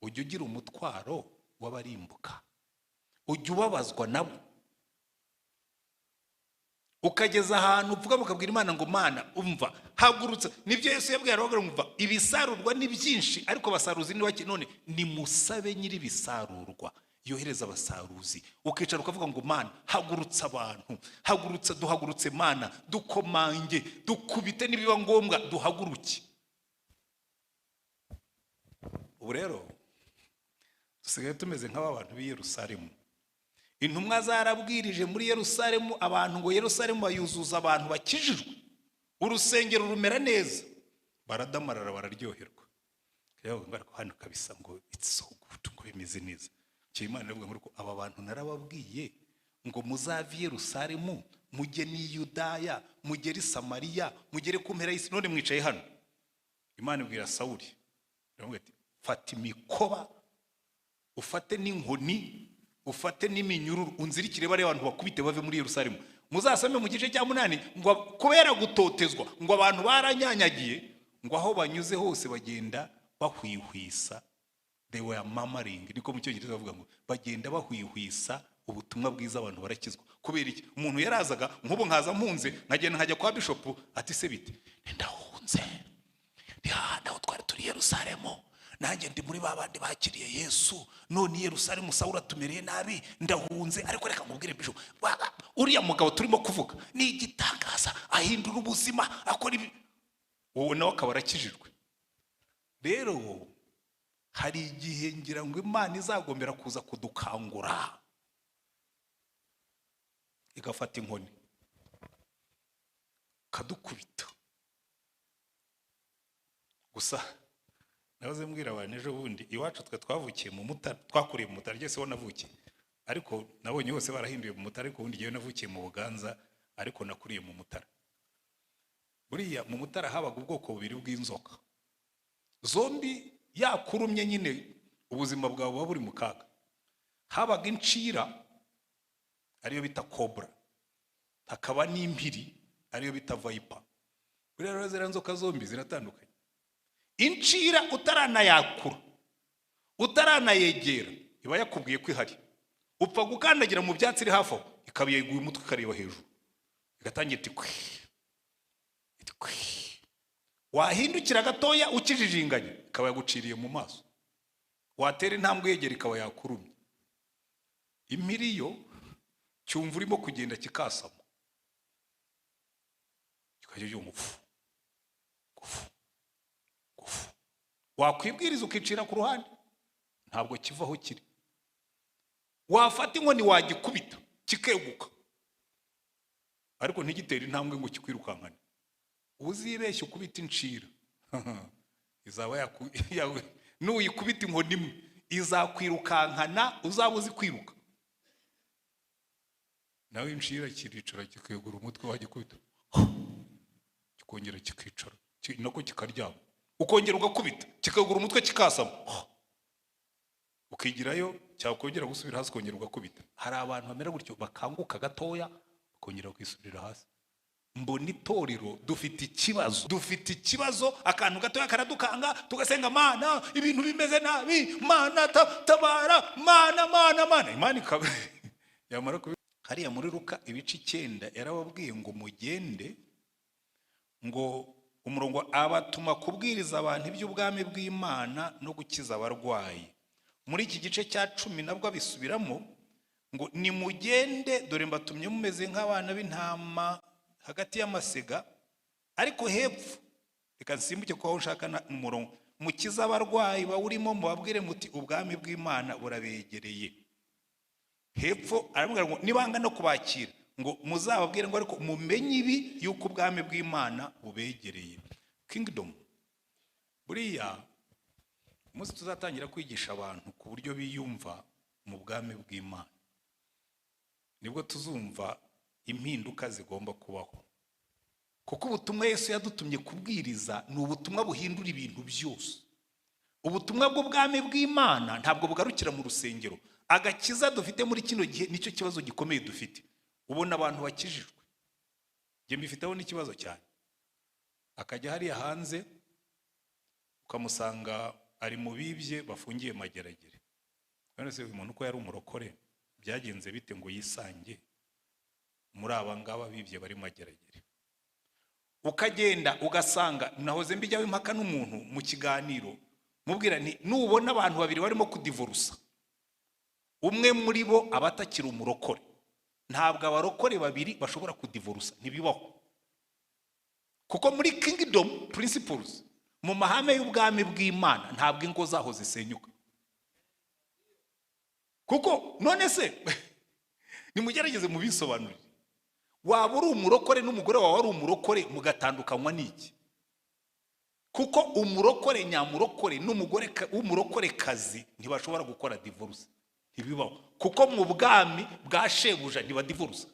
Ujya ugira umutwaro w'abarimbuka, ujya ubabazwa nabo, ukageza ahantu uvuga ukabwira Imana ngo Mana umva hagurutse. Nibyo Yesu yabwiye abagore ngo umva ibisarurwa ni byinshi ariko abasaruzi ni bake, none nimusabe nyiri ibisarurwa yohereza abasaruzi. Ukicara ukavuga ngo Mana hagurutse abantu, hagurutse, duhagurutse Mana, dukomange, dukubite nibiba ngombwa duhaguruke. Ubu rero dusigaye tumeze nk'aba bantu b'i Yerusalemu. Intumwa zarabwirije muri Yerusalemu abantu ngo Yerusalemu bayuzuza abantu bakijijwe, urusengero rumera neza, baradamarara bararyoherwa. Hano kabisa ngo it's so good, ngo bimeze neza. Imana iravuga ngo aba bantu narababwiye ngo muzave i Yerusalemu mujye n'i Yudaya, mugere i Samariya, mugere ku mpera y'isi, none mwicaye hano. Imana ibwira Sawuli, iramubwira ati fata imikoba, ufate n'inkoni, ufate n'iminyururu, unzirikire bariya abantu bakubite bave muri Yerusalemu. Muzasome mu gice cya 8 ngo kubera gutotezwa ngo abantu baranyanyagiye, ngo aho banyuze hose bagenda bahwihwisa. They were murmuring, niko mu Cyongereza bavuga ngo bagenda bahwihwisa ubutumwa bwiza, abantu barakizwa. Kubera iki? Umuntu yarazaga nk'ubu nkaza mpunze, nkagenda nkajya kwa bishop, ati se bite? Ndahunze, ndi hahandi aho twari turi Yerusalemu, nanjye ndi muri babandi bakiriye Yesu, none Yerusalemu Sawuli atumereye nabi, ndahunze. Ariko reka nkubwire bishop, uriya mugabo turimo kuvuga ni igitangaza, ahindura ubuzima, akora ibi, wowe nawe akaba arakijijwe. Rero hari igihe ngira ngo Imana izagombera kuza kudukangura, igafata inkoni kadukubita. Gusa nahoze mbwira abantu ejo bundi, iwacu twe twavukiye mu Mutara, twakuriye mu Mutara, ryose ho navukiye, ariko nabonye hose barahinduye mu Mutara, ariko ubundi ngewe navukiye mu Buganza, ariko nakuriye mu Mutara. Buriya mu Mutara habaga ubwoko bubiri bw'inzoka zombi, yakurumye nyine ubuzima bwawe buba buri mu kaga. Habaga incira ariyo bita cobra, hakaba n'impiri ariyo bita viper. Buriya rero ziriya nzoka zombi ziratandukanye. Incira utaranayakura, utaranayegera, iba yakubwiye ko ihari, upfa gukandagira mu byatsi iri hafi aho, ikaba yeguye umutwe ikareba hejuru, igatangira iti kwi iti kwi. Wahindukira gatoya ukijijinganya, ikaba yaguciriye mu maso, watera intambwe yegera ikaba yakurumye. Impiri yo cyumva urimo kugenda kikasama, kikajya yumva fu gufu gufu, wakwibwiriza ukicira ku ruhande, ntabwo kiva aho kiri. Wafata inkoni wagikubita kikeguka, ariko ntigitere intambwe ngo kikwirukankane. Uzibeshye ukubita incira, izaba yawe, nuyikubita inkoni imwe izakwirukankana, uzaba uzi kwiruka. Nawe incira kiricara kikegura umutwe, wagikubita kikongera kikicara, nako kikaryama, ukongera ugakubita kikegura umutwe kikasama, ukigirayo, cyakongera gusubira hasi ukongera ugakubita. Hari abantu bamera gutyo, bakanguka gatoya bakongera kwisubirira hasi. Mbona itorero dufite ikibazo, dufite ikibazo, akantu gatoya karadukanga, tugasenga Mana ibintu bimeze nabi, Mana tabara, Mana Mana Mana. Imana ikaba yamara kubi. Hariya muri Luka ibice 9 yarababwiye ngo mugende, ngo umurongo abatuma kubwiriza abantu iby'ubwami bw'Imana no gukiza abarwayi. Muri iki gice cya 10 nabwo abisubiramo ngo nimugende, dore mbatumye mumeze nk'abana b'intama hagati y'amasega, ariko hepfo reka nsimbuke ko aho nshaka umurongo, mukize abarwayi bawurimo, mubabwire muti ubwami bw'Imana burabegereye. Hepfo aramubwira ngo nibanga no kubakira ngo muzababwire ngo ariko mumenye ibi yuko ubwami bw'Imana bubegereye. Kingdom. Buriya umunsi tuzatangira kwigisha abantu ku buryo biyumva mu bwami bw'Imana, nibwo tuzumva impinduka zigomba kubaho. Kuko ubutumwa Yesu yadutumye kubwiriza ni ubutumwa buhindura ibintu byose. Ubutumwa bw'ubwami bw'Imana ntabwo bugarukira mu rusengero. Agakiza dufite muri kino gihe nicyo kibazo gikomeye dufite. Ubona abantu bakijijwe, njye mbifiteho n'ikibazo cyane, akajya hariya hanze ukamusanga ari mu bibye bafungiye Mageragere. None se uyu muntu uko yari umurokore byagenze bite ngo yisange muri aba ngaba bibye bari Mageragere? Ukagenda ugasanga, nahoze mbijyaho impaka n'umuntu mu kiganiro, mubwira nti nubona abantu babiri barimo kudivorusa, umwe muri bo aba atakiri umurokore. Ntabwo abarokore babiri bashobora kudivorusa, ntibibaho. Kuko muri kingdom principles, mu mahame y'ubwami bw'Imana, ntabwo ingo zaho zisenyuka. Kuko none se nimugerageze mubisobanurire, waba uri umurokore n'umugore wawe ari umurokore mugatandukanywa n'iki? Kuko umurokore nyamurokore n'umugore w'umurokore kazi ntibashobora gukora divorce, ntibibaho. Kuko mu bwami bwa shebuja ntibadivorusa.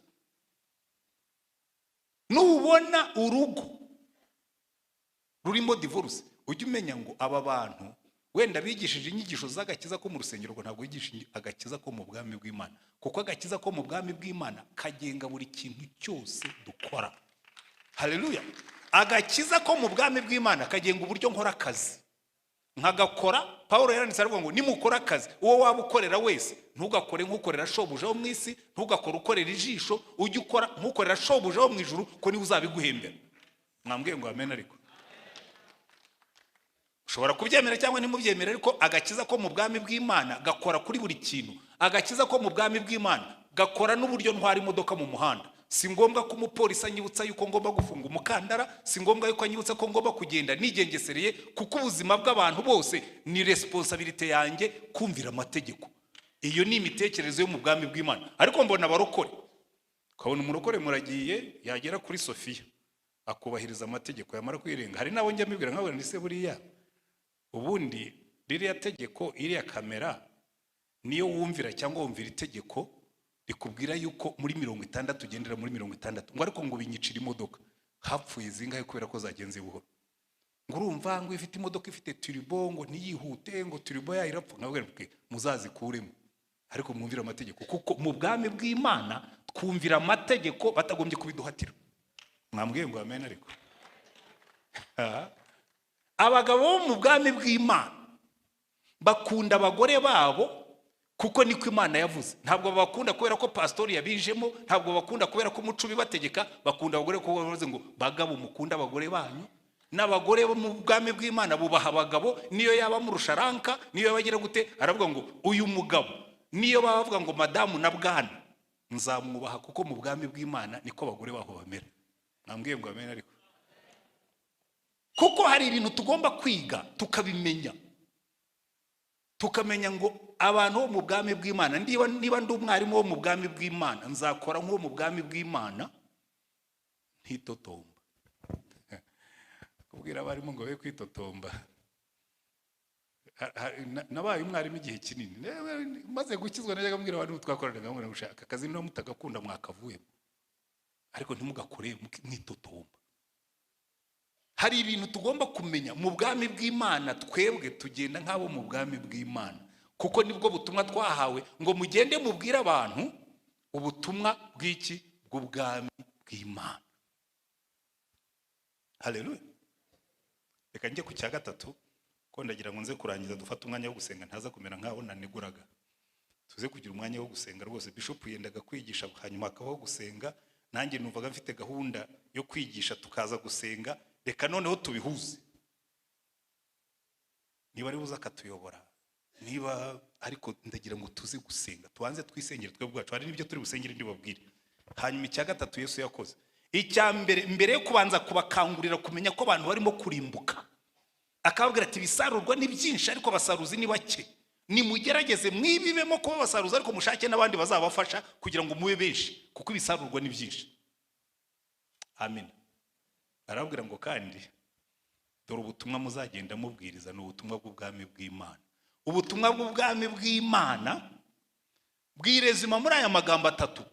Nubona urugo rurimo divorce, ujye umenya ngo aba bantu wenda bigishije inyigisho z'agakiza ko mu rusengero, ngo ntabwo bigisha agakiza ko mu bwami bw'Imana. Kuko agakiza ko mu bwami bw'Imana kagenga buri kintu cyose dukora. Haleluya. Agakiza ko mu bwami bw'Imana kagenga uburyo nkora akazi, nkagakora. Paul yaranditse aravuga ngo nimukora akazi, uwo waba ukorera wese, ntugakore nk'ukorera shobuja wo mu isi, ntugakore ukorera ijisho, ujye ukora nk'ukorera shobuja wo mu ijuru, ko niwe uzabiguhembera. Mwambwiye ngo amen. Ariko ushobora kubyemera cyangwa ntimubyemere, ariko agakiza ko mu bwami bw'Imana gakora kuri buri kintu. Agakiza ko mu bwami bw'Imana gakora n'uburyo ntwara imodoka mu muhanda. Si ngombwa ko umupolisi anyibutsa yuko ngomba gufunga umukandara, si ngombwa yuko anyibutsa ko ngomba kugenda nigengesereye, kuko ubuzima bw'abantu bose ni responsabilité yanjye kumvira amategeko. Iyo ni imitekerereze yo mu bwami bw'Imana. Ariko mbona abarokore, ukabona umurokore muragiye, yagera kuri Sofiya akubahiriza amategeko, yamara kwirenga. Hari n'abo njya mbibwira nkabona ni se buriya ubundi ririya tegeko, iriya kamera niyo wumvira cyangwa wumvira itegeko rikubwira yuko muri 60 ugendera muri 60, ngo ariko ngo binyicira imodoka, hapfuye zingahe kubera ko zagenze buhoro? Ngo urumva ngo ifite imodoka ifite turbo, ngo ntiyihute, ngo turbo yayo irapfa. Nkabwira nti muzazikuremo, ariko mwumvire amategeko. Kuko mu bwami bw'Imana twumvira amategeko batagombye kubiduhatira. Mwambwiye ngo amen. Ariko abagabo bo mu bwami bw'Imana bakunda abagore babo kuko niko Imana yavuze. Ntabwo babakunda kubera ko pasitori yabijemo, ntabwo babakunda kubera ko umuco ubibategeka. Bakunda abagore kuko bavuze ngo bagabo mukunda abagore banyu. N'abagore bo mu bwami bw'Imana bubaha abagabo, niyo yaba amurusha ranka, niyo yaba agira gute, aravuga ngo uyu mugabo, niyo baba bavuga ngo madamu na bwana, nzamwubaha, kuko mu bwami bw'Imana niko abagore baho bamera. Mwambwiye ngo amen. Ariko kuko hari ibintu tugomba kwiga tukabimenya, tukamenya ngo abantu bo mu bwami bw'Imana, niba ndi umwarimu wo mu bwami bw'Imana, nzakora nk'uwo mu bwami bw'Imana, ntitotomba. Kubwira abarimu ngo be kwitotomba. Nabaye umwarimu igihe kinini, maze gukizwa najyaga mbwira abantu twakoranaga ngo gushaka akazi niba mutagakunda mwakavuyemo, ariko ntimugakore mwitotomba. Hari ibintu tugomba kumenya mu bwami bw'Imana. Twebwe tugenda nk'abo mu bwami bw'Imana, kuko nibwo butumwa twahawe ngo mugende mubwire abantu ubutumwa bw'iki? Bw'ubwami bw'Imana. Haleluya. Reka njye ku cya gatatu, ko ndagira ngo nze kurangiza dufate umwanya wo gusenga, ntaza kumera nk'aho naneguraga. Tuze kugira umwanya wo gusenga rwose. Bishop yendaga kwigisha hanyuma hakabaho gusenga, nanjye numvaga mfite gahunda yo kwigisha tukaza gusenga. Reka noneho tubihuze, niba ari buze akatuyobora, niba ariko ndagira ngo tuze gusenga, tubanze twisengere twebwe ubwacu. Hari n'ibyo turi busengere ndibabwire. Hanyuma icya gatatu Yesu yakoze, icya mbere, mbere yo kubanza kubakangurira kumenya ko abantu barimo kurimbuka, akababwira ati ibisarurwa ni byinshi ariko abasaruzi ni bake. Nimugerageze mwibibemo kuba abasaruzi, ariko mushake n'abandi bazabafasha kugira ngo mube benshi, kuko ibisarurwa ni byinshi. Amen. Arababwira ngo kandi dore ubutumwa muzagenda mubwiriza ni ubutumwa bw'ubwami bw'Imana. Ubutumwa bw'ubwami bw'Imana bwirezima muri aya magambo atatu.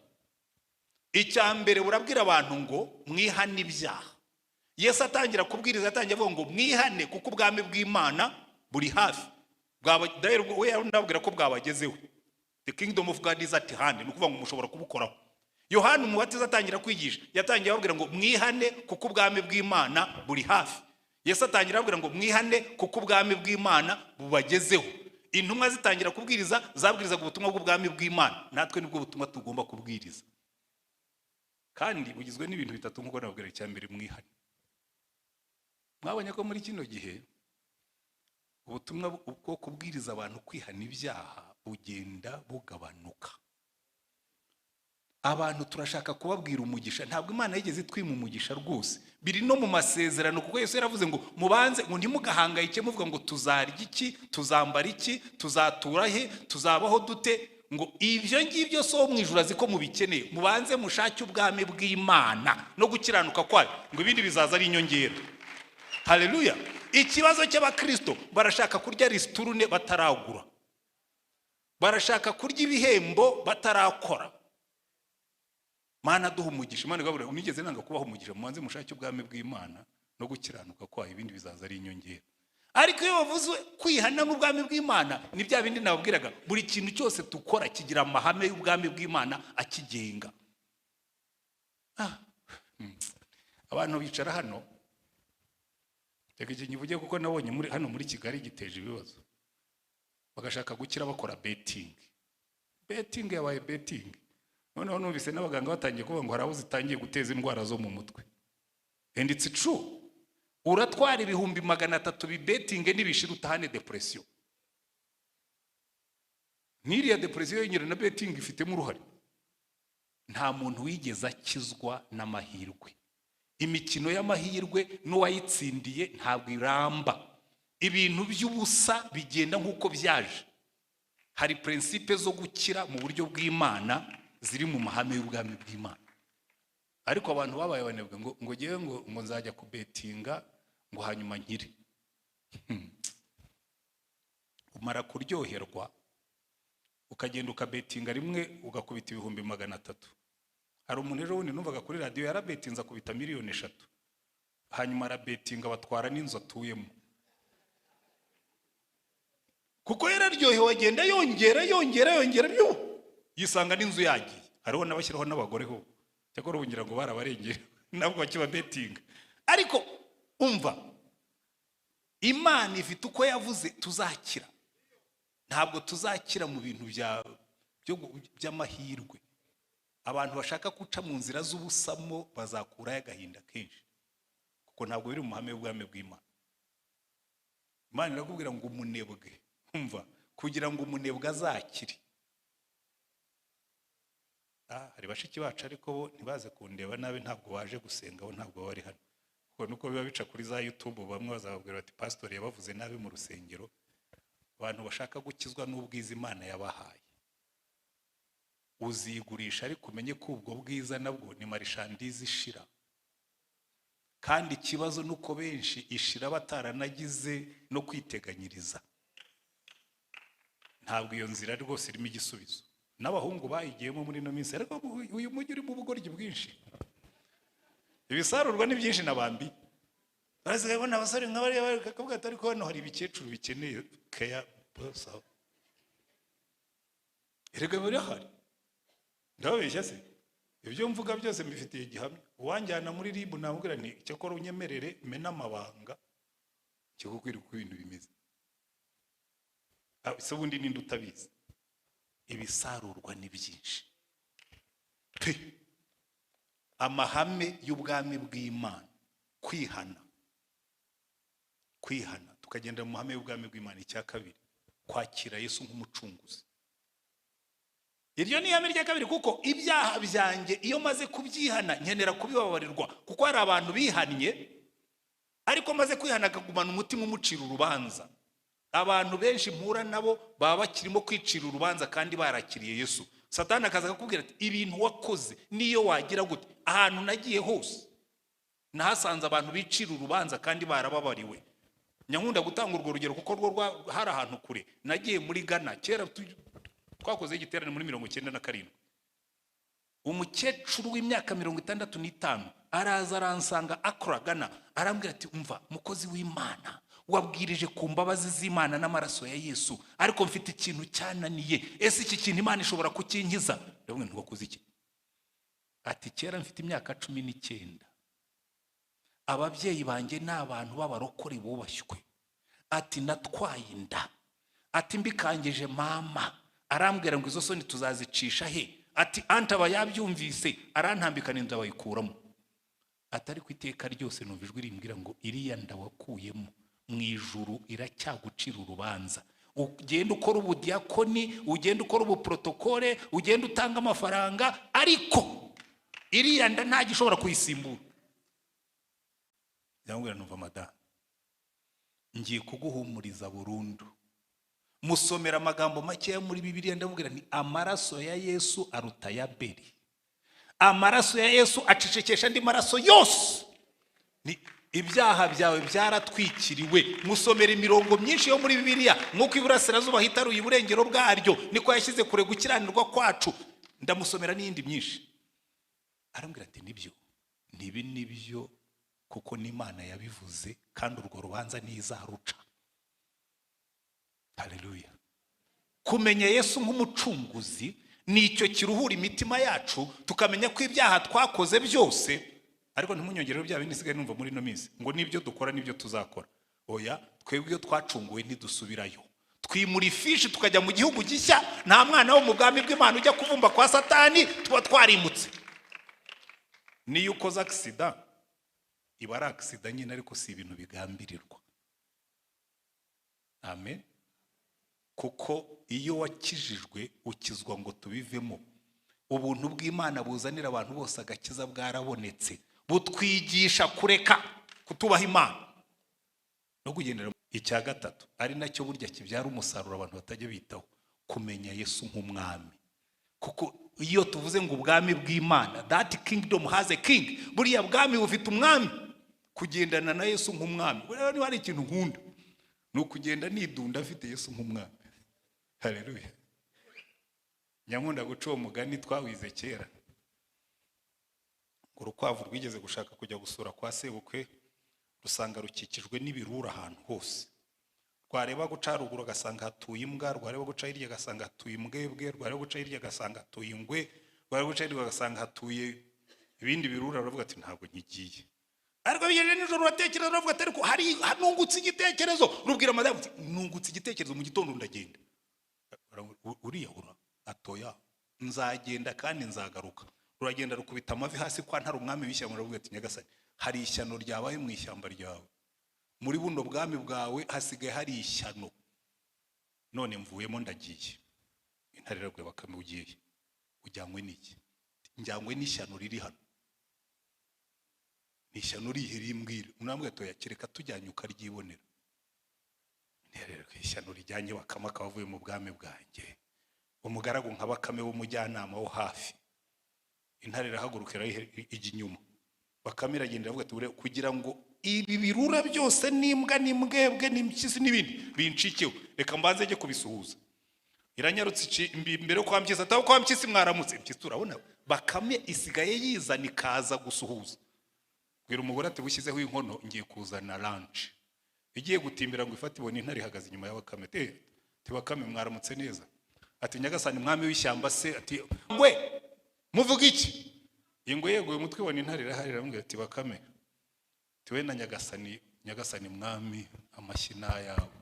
Icya mbere, burabwira abantu ngo mwihane ibyaha. Yesu atangira kubwiriza atangira avuga ngo mwihane kuko ubwami bw'Imana buri hafi. We ndababwira ko bwabagezeho. The kingdom of God is at hand. Ni ukuvuga ngo mushobora kubukoraho. Yohana Umubatiza atangira kwigisha, yatangiye ababwira ngo mwihane kuko ubwami bw'Imana buri hafi. Yesu atangira ababwira ngo mwihane kuko ubwami bw'Imana bubagezeho. Intumwa zitangira kubwiriza, zabwirizaga ubutumwa bw'ubwami bw'Imana. Natwe nibwo butumwa tugomba kubwiriza, kandi bugizwe n'ibintu bitatu nk'uko nababwira. Icya mbere, mwihane. Mwabonye ko muri kino gihe ubutumwa bwo kubwiriza abantu kwihana ibyaha bugenda bugabanuka. Abantu turashaka kubabwira umugisha. Ntabwo Imana yigeze itwima umugisha rwose, biri no mu masezerano, kuko Yesu yaravuze ngo mubanze, ngo ntimugahangayike muvuga ngo tuzarya iki, tuzambara iki, tuzatura he, tuzabaho dute, ngo ibyo ngibyo so mu ijuru azi ko mubikeneye. Mubanze mushake ubwami bw'Imana no gukiranuka kwayo, ngo ibindi bizaza ari inyongera. Haleluya! Ikibazo cy'abakristo, barashaka kurya ristourne bataragura, barashaka kurya ibihembo batarakora. Mana duha umugisha. Imana igabura, unigeze nanga kubaha umugisha? Mubanze mushake ubwami bw'Imana no gukiranuka kwayo, ibindi bizaza ari inyongera. Ariko iyo bavuze kwihana n'ubwami bw'Imana, ni bya bindi nababwiraga: buri kintu cyose dukora kigira amahame y'ubwami bw'Imana akigenga. Abantu bicara hano, reka iki nkivuge kuko nabonye muri hano muri Kigali giteje ibibazo, bagashaka gukira bakora betting. Betting yabaye betting. Noneho numvise n'abaganga batangiye kuvuga ngo hari abo zitangiye guteza indwara zo mu mutwe, and it's true. Uratwara 300,000 bibetinge, nibishira utahane depression. N'iriya depression yonyine na betting ifitemo uruhare. Nta muntu wigeze akizwa n'amahirwe. Imikino y'amahirwe n'uwayitsindiye ntabwo iramba. Ibintu by'ubusa bigenda nk'uko byaje. Hari principe zo gukira mu buryo bw'Imana ziri mu mahame y'ubwami bw'Imana. Ariko abantu babaye abanebwe, ngo ngewe ngo nzajya kubetinga ngo hanyuma nkire. Umara kuryoherwa ukagenda ukabetinga rimwe, ugakubita 300,000. Hari umuntu ejo bundi numvaga kuri radiyo yarabetinze akubita miliyoni 3, hanyuma arabetinga batwara n'inzu atuyemo, kuko yararyohewe, agenda yongera, yongera, yongera, byo yisanga n'inzu yagiye. Hariho n'abashyiraho n'abagore ho, cyakora ubu ngira ngo barabarengera, ntabwo bakiba betinga. Ariko umva, Imana ifite uko yavuze tuzakira. Ntabwo tuzakira mu bintu by'amahirwe. Abantu bashaka guca mu nzira z'ubusamo bazakurayo agahinda kenshi, kuko ntabwo biri mu mahame y'ubwami bw'Imana. Imana irakubwira ngo umunebwe, umva, kugira ngo umunebwe azakire. Hari bashiki bacu, ariko bo ntibaze kundeba nabi, ntabwo baje gusenga, bo ntabwo bari hano, kuko nuko biba bica kuri za YouTube, bamwe bazababwira bati pasitori yabavuze nabi mu rusengero. Abantu bashaka gukizwa n'ubwiza Imana yabahaye, uzigurisha, ariko umenye ko ubwo bwiza nabwo ni marchandise ishira. Kandi ikibazo ni uko benshi ishira bataranagize no kwiteganyiriza. Ntabwo iyo nzira rwose irimo igisubizo. N'abahungu bayigiyemo muri ino minsi, ariko uyu mujyi urimo ubugoryi bwinshi. Ibisarurwa ni byinshi na bambi barasigaye babona abasore nka bariya bakavuga ati ariko hano hari ibikecuru bikeneye keya bosa. Erega birahari, ndababeshya se? Ibyo mvuga byose mbifitiye gihamya. Uwanjyana muri RIB namubwira nti icyakora unyemerere mena amabanga, kikubwira uko ibintu bimeze. Se ubundi ninde utabizi? Ibisarurwa ni byinshi pe. Amahame y'ubwami bw'Imana, kwihana, kwihana tukagenda mu mahame y'ubwami bw'Imana. Icya kabiri, kwakira Yesu nk'umucunguzi. Iryo ni ihame rya kabiri, kuko ibyaha byanjye iyo maze kubyihana nkenera kubibabarirwa, kuko hari abantu bihannye, ariko maze kwihana akagumana umutima umucira urubanza. Abantu benshi mpura nabo baba bakirimo kwicira urubanza kandi barakiriye Yesu. Satani akaza akakubwira ati ibintu wakoze niyo wagira gute. Ahantu nagiye hose nahasanze abantu bicira urubanza kandi barababariwe. Nyankunda gutanga urwo rugero kuko rwo hari ahantu kure. Nagiye muri Ghana kera, twakoze igiterane muri 97. Umukecuru w'imyaka 65 araza aransanga Accra, Ghana, arambwira ati umva mukozi w'Imana, wabwirije ku mbabazi z'Imana n'amaraso ya Yesu, ariko mfite ikintu cyananiye. Ese iki kintu Imana ishobora kukinkiza? Ndabona ntiwakoze iki? Ati kera mfite imyaka 19, ababyeyi banjye ni abantu b'abarokore bubashywe. Ati natwaye inda, ati mbikangije mama arambwira ngo izo soni tuzazicisha he? Ati anta aba yabyumvise arantambikana inda bayikuramo. Ati ariko iteka ryose numva ijwi rimbwira ngo iriya nda wakuyemo mu ijuru iracyagucira urubanza. Ugenda ukora ubudiyakoni, ugenda ukora ubuprotokole, ugenda utanga amafaranga, ariko iriya nda nta gishobora kuyisimbura. Ndamubwira numva madamu, ngiye kuguhumuriza burundu. Musomera amagambo makeya muri Bibiliya, ndamubwira nti amaraso ya Yesu aruta ya Abeli. Amaraso ya Yesu acecekesha andi maraso yose. Ni ibyaha byawe byaratwikiriwe. Musomera imirongo myinshi yo muri Bibiliya, nk'uko iburasirazuba hitaruye iburengero bwaryo, niko yashyize kure gukiranirwa kwacu. Ndamusomera n'iyindi myinshi. Arambwira ati nibyo, nibi nibyo, kuko n'Imana yabivuze kandi urwo rubanza ntizaruca. Haleluya. Kumenya Yesu nk'umucunguzi nicyo kiruhura imitima yacu, tukamenya ko ibyaha twakoze byose. Ariko ntimunyongerere bya bindi nsigaye numva muri ino minsi ngo nibyo dukora nibyo tuzakora. Oya, twebwe iyo twacunguwe ntidusubirayo, twimura ifishi tukajya mu gihugu gishya. Nta mwana wo mu bwami bw'Imana ujya kuvumba kwa Satani, tuba twarimutse. Niyo ukoze agisida iba ari agisida nyine, ariko si ibintu bigambirirwa. Amen. Kuko iyo wakijijwe ukizwa ngo tubivemo. Ubuntu bw'Imana buzanira abantu bose agakiza bwarabonetse, butwigisha kureka kutubaha Imana no kugendera. Icya gatatu ari nacyo burya kibyara umusaruro abantu batajya bitaho, kumenya Yesu nk'umwami. Kuko iyo tuvuze ngo ubwami bw'Imana, that kingdom has a king, buriya bwami bufite umwami. Kugendana na Yesu nk'umwami, buriya niba hari ikintu nkunda ni ukugenda nidunda afite Yesu nk'umwami. Haleluya. Nyankunda guca uwo mugani twawize kera, ngo urukwavu rwigeze gushaka kujya gusura kwa sebukwe, rusanga rukikijwe n'ibirura ahantu hose. Rwareba guca haruguru agasanga hatuye imbwa, rwareba guca hirya agasanga hatuye imbwebwe, rwareba guca hirya agasanga hatuye ingwe, rwareba guca hirya agasanga hatuye ibindi birura. Ruravuga ati ntabwo nkigiye. Ariko bigejeje nijoro ruratekereza, ruravuga ati ariko hari nungutse igitekerezo. Rubwira madamu ati nungutse igitekerezo, mu gitondo ndagenda. Uriyahura? Atoya, nzagenda kandi nzagaruka. Ruragenda rukubita amavi hasi kwa ntari umwami w'ishyamba, ruravuga ati nyagasani, hari ishyano ryabaye mu ishyamba ryawe, muri buno bwami bwawe hasigaye hari ishyano, none mvuyemo ndagiye. Intare irabwira bakame, ugiye ujyanywe n'iki? Njyanywe n'ishyano riri hano. Ni ishyano rihe? Rimbwira. Unambwira atoya, kereka tujyanye ukaryibonera. Intare ishyano rijyanye bakame akaba avuye mu bwami bwanjye, umugaragu nka bakame w'umujyanama wo hafi. Intare irahaguruka ijya inyuma, bakame iragenda iravuga ati kugira ngo ibi birura byose n'imbwa n'imbwebwe n'impyisi n'ibindi bincikeho, reka mbanze njye kubisuhuza. Iranyarutse imbere kwa mpyisi, ati aho kwa mpyisi mwaramutse. Mpyisi turabona bakame isigaye yizana ikaza gusuhuza. Bwira umugore ati bushyizeho inkono ngiye kuzana lunch. Igiye gutimbira ngo ifate ibona intare ihagaze inyuma ya bakame. Ati bakame mwaramutse neza. Ati nyagasani mwami w'ishyamba se, ati ngwe muvuga iki? Ingwe yeguye umutwe ibona intare irahari, iramubwira ati bakame, tiwe na nyagasani, nyagasani mwami, amashyi n'ayawe.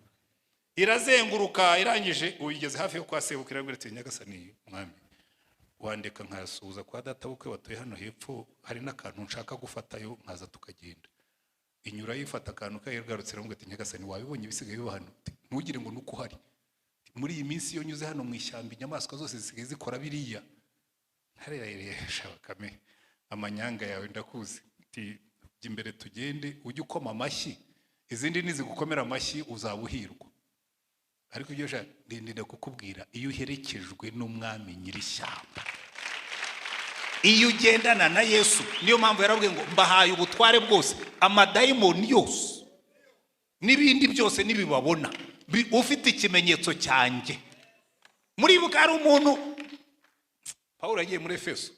Irazenguruka irangije uyigeze hafi yo kwa sebukwe, irabwira ati nyagasani mwami, wandeka nkasuhuza kwa data bukwe batuye hano hepfo, hari n'akantu nshaka gufatayo nkaza tukagenda. Inyura yifata akantu kayigarutse, iramubwira ati nyagasani wabibonye ibisigaye biba hano, ntugire ngo nuko uhari. Muri iyi minsi iyo nyuze hano mu ishyamba inyamaswa zose zisigaye zikora biriya. Ntareresha bakame, amanyanga yawe ndakuzi. Ati jya imbere tugende, ujye ukoma amashyi, izindi nizigukomera amashyi uzaba uhirwa. Ariko ibyo ndenda kukubwira, iyo uherekejwe n'umwami nyir'ishyamba, iyo ugendana na Yesu, niyo mpamvu yarabwiye ngo mbahaye ubutware bwose, amadayimoni yose n'ibindi byose nibibabona, ufite ikimenyetso cyanjye. Muribuka hari umuntu Pawulo yagiye muri Efeso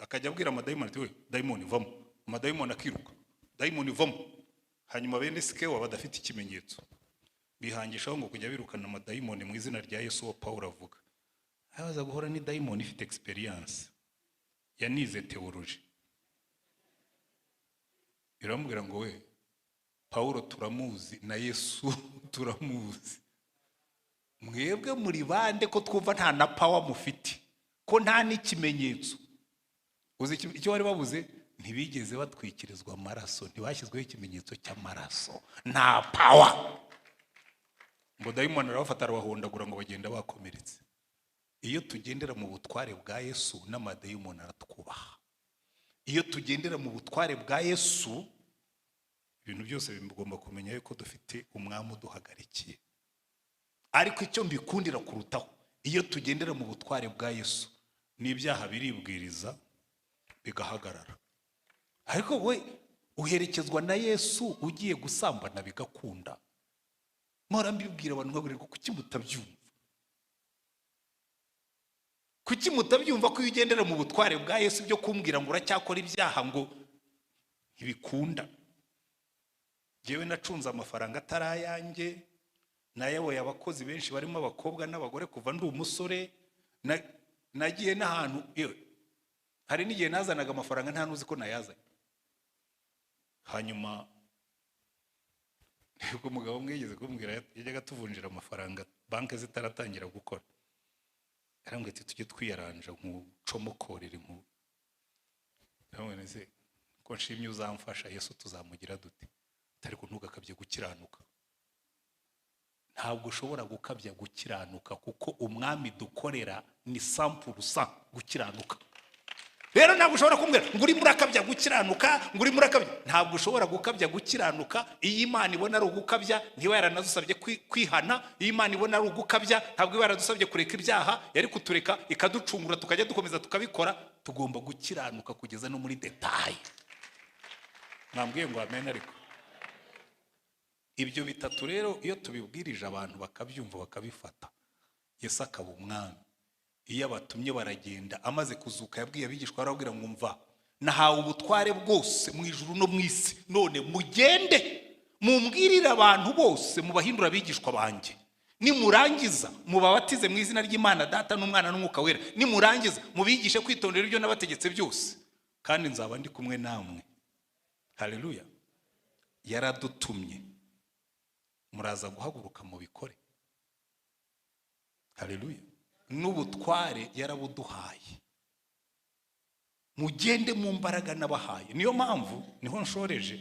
akajya abwira amadayimoni ati we dayimoni vamo, amadayimoni akiruka, dayimoni vamo. Hanyuma bene Sikewa badafite ikimenyetso bihangishaho ngo kujya birukana amadayimoni mu izina rya Yesu uwo Pawulo avuga. Abaza guhora ni dayimoni ifite experience, yanize theology, iramubwira ngo we Pawulo turamuzi na Yesu turamuzi, mwebwe muri bande ko twumva nta na power mufite, ko nta n'ikimenyetso? Uzi icyo bari babuze? Ntibigeze batwikirizwa amaraso, ntibashyizweho ikimenyetso cy'amaraso, nta power. Ngo dayimoni arabafata arabahondagura ngo bagenda bakomeretse. Iyo tugendera mu butware bwa Yesu n'amadayimoni aratwubaha. Iyo tugendera mu butware bwa Yesu, ibintu byose bigomba kumenya yuko dufite umwami uduhagarikiye. Ariko icyo mbikundira kurutaho, iyo tugendera mu butware bwa Yesu, n'ibyaha biribwiriza bigahagarara. Ariko we uherekezwa na Yesu ugiye gusambana bigakunda. Mpora mbibwira abantu nkabwira ngo kuki mutabyumva? Kuki mutabyumva ko iyo ugendera mu butware bwa Yesu byo kumbwira ngo uracyakora ibyaha ngo ntibikunda? Njyewe nacunze amafaranga atari ayanjye, nayoboye abakozi benshi barimo abakobwa n'abagore kuva ndi umusore, nagiye n'ahantu, hari n'igihe nazanaga amafaranga nta n'uzi ko nayazanye. Hanyuma ubwo umugabo umwe yigeze kumbwira, yajyaga atuvunjira amafaranga banki zitaratangira gukora, yarambwira ati tujye twiyaranja nkucomokorere nku. Ndamubwira nti ko nshimye uzamfasha, Yesu tuzamugira dute? Ariko ntugakabye gukiranuka. Ntabwo ushobora gukabya gukiranuka, kuko umwami dukorera ni 100% gukiranuka. Rero ntabwo ushobora kumbwira ngo urimo urakabya gukiranuka, ngo urimo urakabya. Ntabwo ushobora gukabya gukiranuka. Iyo Imana ibona ari ugukabya, ntiba yaranadusabye kwihana. Iyo Imana ibona ari ugukabya, ntabwo iba yaradusabye kureka ibyaha, yari kutureka ikaducungura tukajya dukomeza tukabikora. Tugomba gukiranuka kugeza no muri détail. Mwambwiye ngo amen. Ariko ibyo bitatu rero iyo tubibwirije abantu bakabyumva bakabifata, Yesu akaba umwami. Iyo abatumye baragenda, amaze kuzuka yabwiye abigishwa, arababwira ngo mva nahawe ubutware bwose mu ijuru no mu isi, none mugende mumbwirire abantu bose, mubahindura abigishwa banjye, nimurangiza mubabatize mu izina ry'Imana Data n'Umwana n'Umwuka Wera, nimurangiza mubigishe kwitondera ibyo nabategetse byose, kandi nzaba ndi kumwe namwe. Haleluya. Yaradutumye, muraza guhaguruka mubikore. Haleluya. N'ubutware yarabuduhaye, mugende mu mbaraga nabahaye. Niyo mpamvu niho nshoreje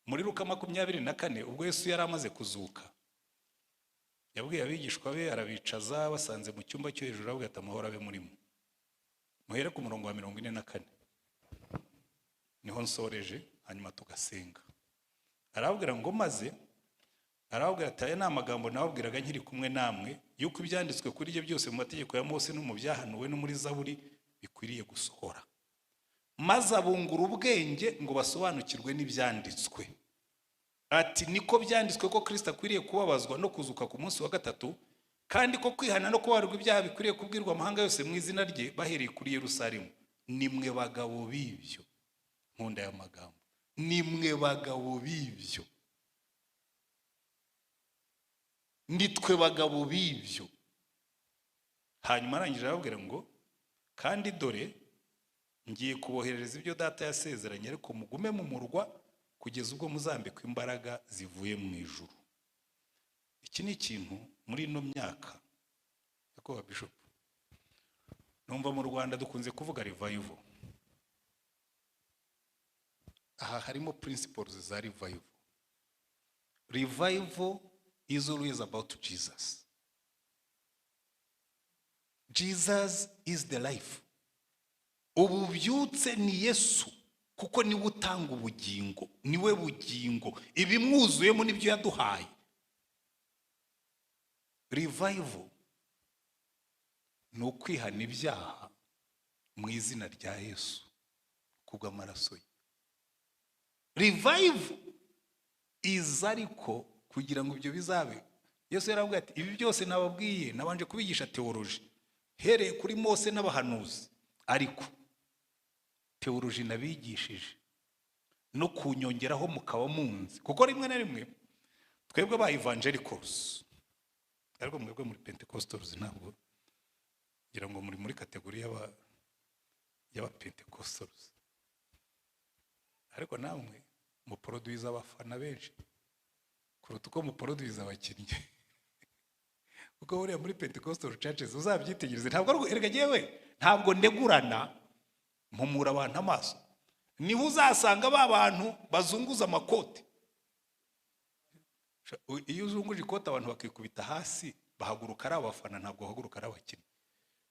muri Luka 24, ubwo Yesu yari amaze kuzuka, yabwiye abigishwa be, arabicaza, basanze mu cyumba cyo hejuru, aravuga ati amahoro abe murimo. Muhere ku murongo wa 44, niho nsoreje, hanyuma tugasenga. Arababwira ngo maze arababwira ati aya ni amagambo nababwiraga nkiri kumwe namwe, yuko ibyanditswe kuri ibyo byose mu mategeko ya Mose no mu byahanuwe no muri Zaburi bikwiriye gusohora. Maze abungura ubwenge ngo basobanukirwe n'ibyanditswe. Ati niko byanditswe ko Kristo akwiriye kubabazwa no kuzuka ku munsi wa gatatu, kandi ko kwihana no kubabarirwa ibyaha bikwiriye kubwirwa amahanga yose mu izina rye, bahereye kuri Yerusalemu. Nimwe bagabo b'ibyo. Nkunda aya magambo, nimwe bagabo b'ibyo, nitwe bagabo b'ibyo. Hanyuma arangije arababwira ngo kandi dore ngiye kuboherereza ibyo Data yasezeranye, ariko mugume mu murwa kugeza ubwo muzambikwa imbaraga zivuye mu ijuru. Iki ni ikintu muri ino myaka, nyakubahwa Bishop, numva mu Rwanda dukunze kuvuga revival. Aha harimo principles za revival. Revival is always about Jesus. Jesus is the life. Ububyutse ni Yesu, kuko niwe utanga ubugingo, niwe bugingo, ibimwuzuyemo nibyo yaduhaye. Revival ni ukwihana ibyaha mu izina rya Yesu kubw'amaraso ye. Revival iza, ariko kugira ngo ibyo bizabe, Yesu yaravuga ati: "Ibi byose nababwiye, nabanje kubigisha théologie hereye kuri Mose n'abahanuzi, ariko théologie nabigishije no kunyongeraho mukaba munzi." Kuko rimwe na rimwe twebwe ba evangelicals, ariko mwebwe muri Pentecostals, ntabwo ngira ngo muri catégorie y'aba Pentecostals, ariko namwe muproduiza abafana benshi kuruta uko muproduiza abakinnyi, kuko buriya muri Pentecostal churches, uzabyitegereze, ntabwo ari, erega yewe, ntabwo ndegurana, mpumura abantu amaso, niho uzasanga ba bantu bazunguza amakote. Iyo uzunguje ikote abantu bakikubita hasi, bahaguruka ari abafana, ntabwo bahaguruka ari abakinnyi,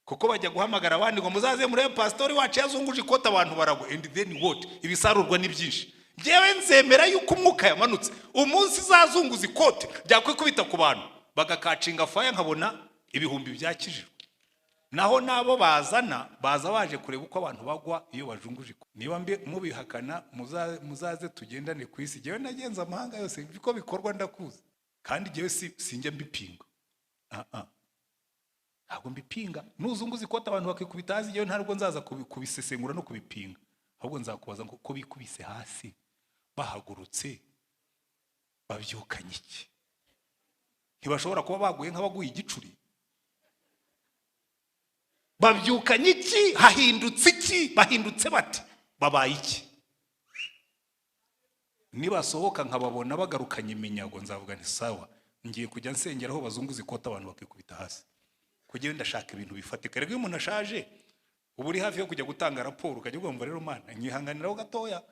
kuko bajya guhamagara abandi ngo: "Muzaze murebe pasitori wacu yazunguje ikote, abantu baragwa." And then what? Ibisarurwa ni byinshi. Njyewe nzemera yuko umwuka yamanutse umunsi izazunguza ikote, byakwikubita ku bantu bagacatchinga fire, nkabona ibihumbi byakijijwe. Naho n'abo bazana baza baje kureba uko abantu bagwa iyo bajunguje ikote. Niba mubihakana, muzaze tugendane ku isi. Njyewe nagenze amahanga yose, uko bikorwa ndakuzi, kandi njyewe sinjya mbipinga. Ah, ah. Ntabwo mbipinga. Nuzunguza ikote abantu bakikubita hasi, njyewe ntabwo nzaza kubisesengura no kubipinga, ahubwo nzakubaza ngo: ko bikubise hasi, bahagurutse babyukanye iki? Ntibashobora kuba baguye nk'abaguye igicuri? Babyukanye iki? Hahindutse iki? Bahindutse bate? Babaye iki? Nibasohoka nkababona bagarukanye iminyago, nzavuga nti: "Sawa, ngiye kujya nsengera aho bazunguza ikote abantu bakikubita hasi." Kugira ndashaka ibintu bifatika. Rero iyo umuntu ashaje, uba uri hafi yo kujya gutanga raporo, ukajya ugomba rero: "Mana, nyihanganiraho gatoya,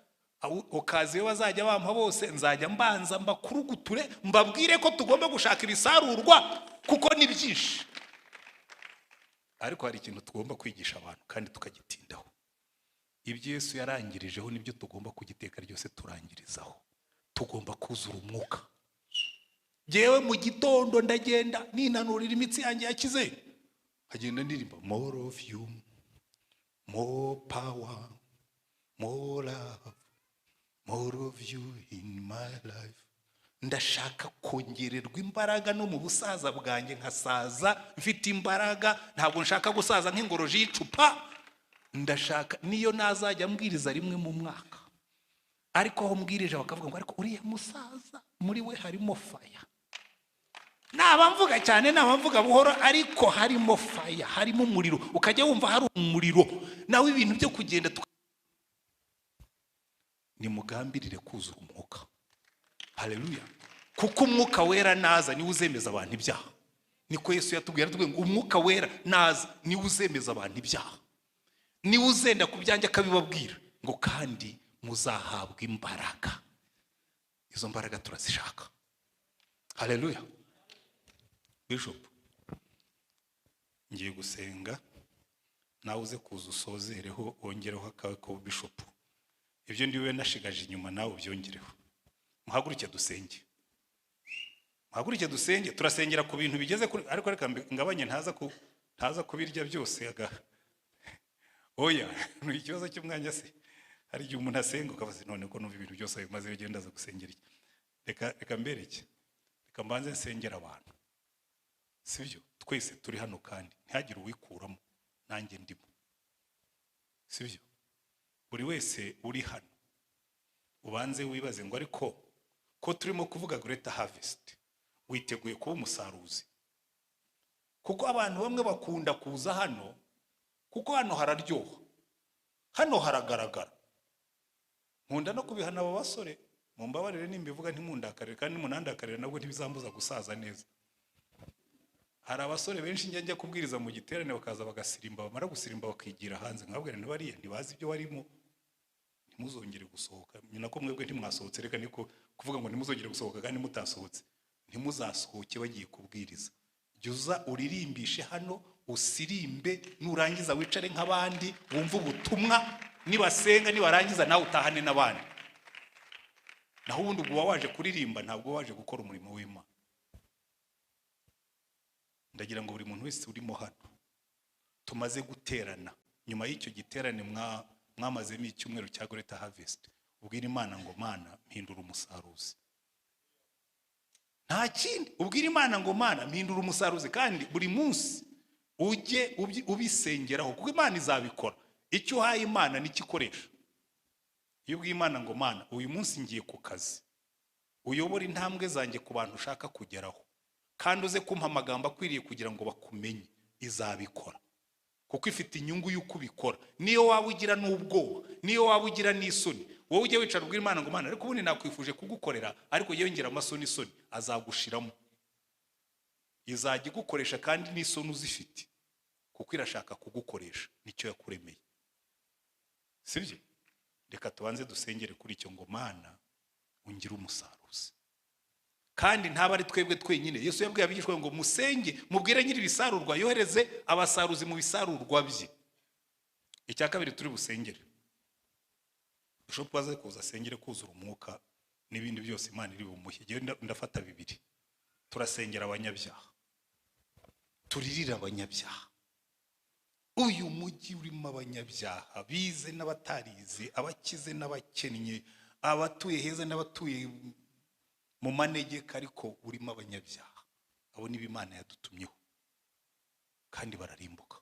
ukaza iyo bazajya bampa bose, nzajya mbanza mbakuruguture, mbabwire ko tugomba gushaka ibisarurwa kuko ni byinshi." Ariko hari ikintu tugomba kwigisha abantu kandi tukagitindaho. Ibyo Yesu yarangirijeho nibyo tugomba kugiteka ryose turangirizaho. Tugomba kuzura umwuka. Ngewe mu gitondo ndagenda ninanurira imitsi yanjye yakize, nkagenda ndirimba: "More of you, more power, more love, more of you in my life." Ndashaka kongererwa imbaraga no mu busaza bwanjye, nkasaza mfite imbaraga. Ntabwo nshaka gusaza nk'ingoroji y'icupa. Ndashaka niyo nazajya mbwiriza rimwe mu mwaka, ariko aho mbwirije bakavuga ngo: "Ariko uriya musaza muri we harimo fire." Naba mvuga cyane, naba mvuga buhoro, ariko harimo fire, harimo umuriro, ukajya wumva hari umuriro. Nawe ibintu byo kugenda nimugambirire kuzura umwuka. Haleluya! Kuko umwuka wera naza, niwe uzemeza abantu ibyaha. Niko Yesu yatubwiye. Yaratubwiye ngo umwuka wera naza, niwe uzemeza abantu ibyaha, niwe uzenda ku byanjye akabibabwira, ngo kandi muzahabwa imbaraga. Izo mbaraga turazishaka. Haleluya! Bishop, ngiye gusenga, nawe uze kuza usozereho, wongereho akawe ko bishop. Ibyo ndiwe nashigaje inyuma, nawe ubyongereho. Muhaguruke dusenge, muhaguruke dusenge. Turasengera ku bintu bigeze kuri, ariko reka ngabanye, ntaza kubirya byose aga. Oya, ni ikibazo cy'umwanya se. Hari igihe umuntu asenga ukabaza: "None ko numva ibintu byose bimaze bigenda, aza gusengera iki?" Reka mbereke, reka mbanze nsengera abantu, sibyo? Twese turi hano, kandi ntihagire uwikuramo, nanjye ndimo, sibyo? Buri wese uri hano, ubanze wibaze ngo: ariko ko turimo kuvuga greater harvest, witeguye kuba umusaruzi? Kuko abantu bamwe bakunda kuza hano kuko hano hararyoha, hano haragaragara. Nkunda no kubihana abo basore, mumbabarire nimbivuga ntimundakarire, kandi nimunandakarire nabwo ntibizambuza gusaza neza. Hari abasore benshi njya kubwiriza mu giterane, bakaza bagasirimba, bamara gusirimba bakigira hanze. Nkabwira nti: "Bariya ntibazi ibyo barimo, ntimuzongere gusohoka." Ni nako mwebwe ntimwasohotse. Reka niko kuvuga ngo ntimuzongere gusohoka kandi mutasohotse. Ntimuzasohoke bagiye kubwiriza. Jya uza uririmbishe hano, usirimbe, nurangiza wicare nk'abandi, wumve ubutumwa. Nibasenga, nibarangiza, nawe utahane n'abandi. Naho ubundi ubwo uba waje kuririmba, ntabwo uba waje gukora umurimo w'Imana. Ndagira ngo buri muntu wese urimo hano tumaze guterana, nyuma y'icyo giterane mwamazemo icyumweru cya Greater Harvest, ubwira Imana ngo: "Mana, mpindura umusaruzi." Nta kindi, ubwira Imana ngo: "Mana, mpindura umusaruzi." Kandi buri munsi ujye ubisengeraho, kuko Imana izabikora. Icyo uhaye Imana nicyo ikoresha. Iyo ubwiye Imana ngo: "Mana, uyu munsi ngiye ku kazi, uyobore intambwe zanjye ku bantu ushaka kugeraho, kandi uze kumpa amagambo akwiriye kugira ngo bakumenye," izabikora, kuko ifite inyungu y'uko ubikora. Niyo waba ugira n'ubwoba, niyo waba ugira n'isoni, wowe ujye wicara ubwira Imana ngo: "Mana, ariko ubundi nakwifuje kugukorera, ariko yewe ngira amasoni." Isoni azagushiramo, izajya igukoresha kandi n'isoni uzifite, kuko irashaka kugukoresha, nicyo yakuremeye, sibyo? Reka tubanze dusengere kuri icyo ngo: "Mana, ungire umusaruzi." Kandi ntaba ari twebwe twenyine. Yesu yabwiye abigishwa ngo: "Musenge, mubwire nyiri ibisarurwa yohereze abasaruzi mu bisarurwa bye." Icya kabiri turi busengere, bishop aze kuza asengere kuzura umwuka n'ibindi byose Imana iri bumuhe. Njyewe ndafata bibiri. Turasengera abanyabyaha, turirire abanyabyaha. Uyu mujyi urimo abanyabyaha, bize n'abatarize, abakize n'abakennye, abatuye heza n'abatuye mu manegeka, ariko urimo abanyabyaha. Abo nibo Imana yadutumyeho, kandi bararimbuka.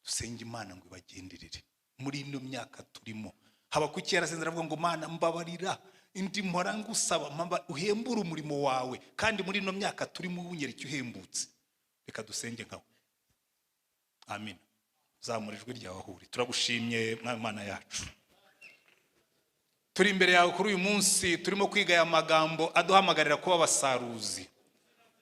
Dusenge Imana ngo ibagenderere muri ino myaka turimo. Habakuki yarasenze, aravuga ngo: "Mana, mbabarira, indi mpora ngusaba, uhembure umurimo wawe, kandi muri ino myaka turimo uwunyereke uhembutse." Reka dusenge nkawe. Amina. Zamura ijwi ryawe aho uri. Turagushimye, Mwami Imana yacu. Turi imbere yawe kuri uyu munsi, turimo kwiga aya magambo aduhamagarira kuba abasaruzi.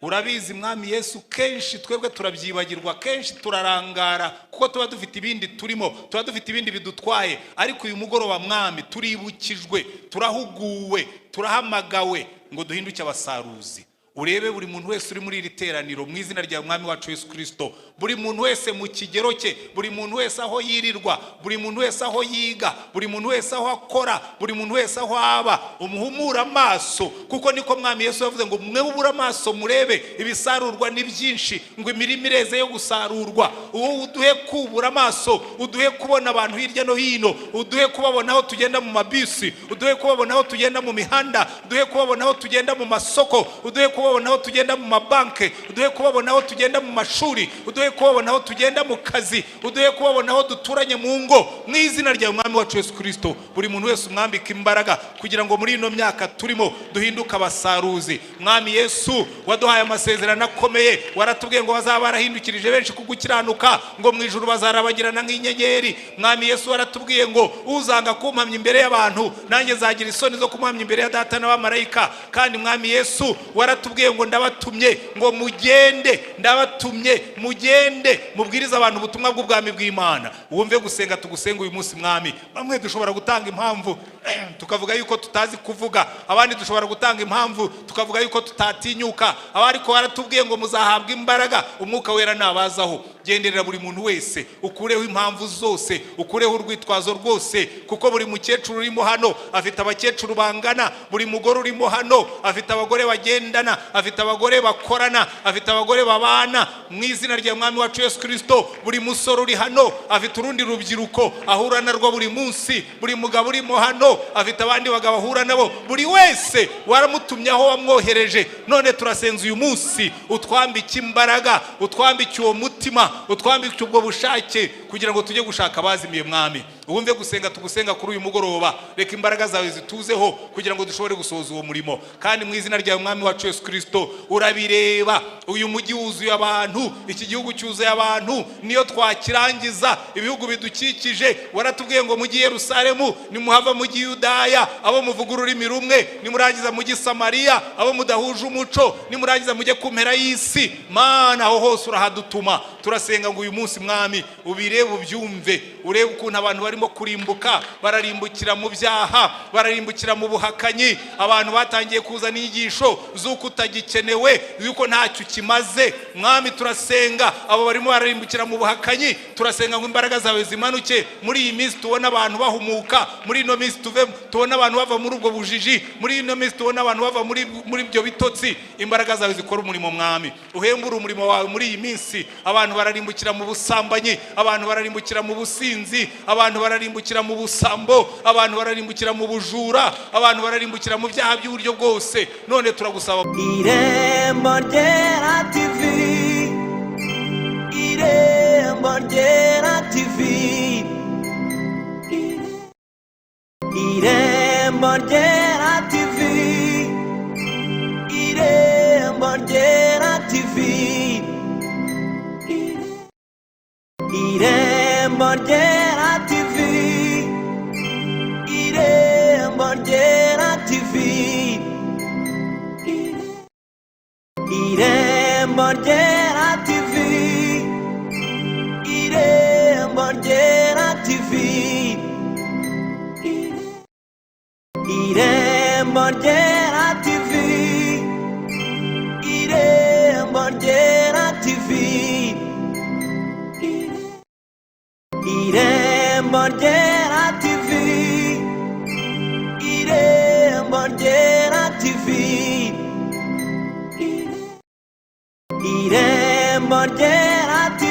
Urabizi, Mwami Yesu, kenshi twebwe turabyibagirwa, kenshi turarangara, kuko tuba dufite ibindi turimo, tuba dufite ibindi bidutwaye. Ariko uyu mugoroba, Mwami, turibukijwe, turahuguwe, turahamagawe ngo duhinduke abasaruzi. Urebe buri muntu wese uri muri iri teraniro, mu izina rya Mwami wacu Yesu Kirisito. Buri muntu wese mu kigero cye, buri muntu wese aho yirirwa, buri muntu wese aho yiga, buri muntu wese aho akora, buri muntu wese aho aba, umuhumure amaso, kuko niko Mwami Yesu yavuze ngo: "Mwe ubure amaso murebe, ibisarurwa ni byinshi," ngo imirima ireze yo gusarurwa. Wowe uduhe kubura amaso, uduhe kubona abantu hirya no hino, uduhe kubabona aho tugenda mu mabisi, uduhe kubabona aho tugenda mu mihanda, uduhe kubabona aho tugenda mu masoko, uduhe kubabona aho tugenda mu mabanki, uduhe kubabona aho tugenda mu mashuri, uduhe kubabona aho tugenda mu kazi, uduhe kubabona aho duturanye mu ngo. Mu izina rya Mwami wacu Yesu Kirisito, buri muntu wese umwambike imbaraga kugira ngo muri ino myaka turimo duhinduke abasaruzi. Mwami Yesu, waduhaye amasezerano akomeye, waratubwiye ngo bazaba barahindukirije benshi ku gukiranuka, ngo mu ijuru bazarabagirana nk'inyenyeri. Mwami Yesu, waratubwiye ngo: "Uzanga kumpamya imbere y'abantu, nanjye nzagira isoni zo kumuhamya imbere ya Data n'abamarayika." Kandi Mwami Yesu, waratubwiye ngo: "Ndabatumye ngo mugende, ndabatumye mugende mubwirize abantu ubutumwa bw'ubwami bw'Imana." Wumve gusenga tugusenga uyu munsi, Mwami. Bamwe dushobora gutanga impamvu tukavuga yuko tutazi kuvuga, abandi dushobora gutanga impamvu tukavuga yuko tutatinyuka, ariko waratubwiye ngo: "Muzahabwa imbaraga Umwuka Wera nabazaho." Genderera buri muntu wese, ukureho impamvu zose, ukureho urwitwazo rwose, kuko buri mukecuru urimo hano afite abakecuru bangana, buri mugore urimo hano afite abagore bagendana, afite abagore bakorana, afite abagore babana. Mu izina rya Mwami wacu Yesu Kirisito, buri musore uri hano afite urundi rubyiruko ahura narwo buri munsi, buri mugabo urimo hano afite abandi bagabo ahura nabo. Buri wese waramutumye aho wamwohereje. None turasenze uyu munsi, utwambike imbaraga, utwambike uwo mutima, utwambike ubwo bushake kugira ngo tujye gushaka abazimiye. Mwami, wumve gusenga tugusenga kuri uyu mugoroba. Reka imbaraga zawe zituzeho kugira ngo dushobore gusohoza uwo murimo. Kandi mu izina ryawe, Mwami wacu Yesu Kirisito, urabireba, uyu mujyi wuzuye abantu, iki gihugu cyuzuye abantu. Niyo twakirangiza, ibihugu bidukikije, waratubwiye ngo: "Mujyi Yerusalemu, nimuhava mujyi Yudaya, abo muvuga ururimi rumwe, nimurangiza mujyi Samariya, abo mudahuje umuco, nimurangiza mujye ku mpera y'isi." Mana, aho hose urahadutuma. Turasenga ngo uyu munsi, Mwami, ubirebe, ubyumve, urebe ukuntu abantu barimo. barimo kurimbuka, bararimbukira mu byaha, bararimbukira mu buhakanyi. Abantu batangiye kuzana inyigisho z'uko utagikenewe, y'uko ntacyo ukimaze. Mwami, turasenga abo barimo bararimbukira mu buhakanyi, turasenga ngo imbaraga zawe zimanuke muri iyi minsi, tubone abantu bahumuka muri ino minsi, tuve tubone abantu bava muri ubwo bujiji muri ino minsi, tubone abantu bava muri ibyo bitotsi. Imbaraga zawe zikora umurimo, Mwami, uhembure umurimo wawe muri iyi minsi. Abantu bararimbukira mu busambanyi, abantu bararimbukira mu businzi, abantu bararimbukira mu busambo, abantu bararimbukira mu bujura, abantu bararimbukira mu byaha by'uburyo bwose. None turagusaba.
Irembo Ryera TV, Irembo Ryera TV, Irembo Ryera TV, Irembo Ryera TV, Irembo Ryera TV, Irembo Ryera TV, Irembo Ryera TV, Irembo Ryera TV, Irembo Ryera TV, Irembo Ryera TV, Irembo Ryera TV, Irembo Ryera TV, Irembo Ryera TV.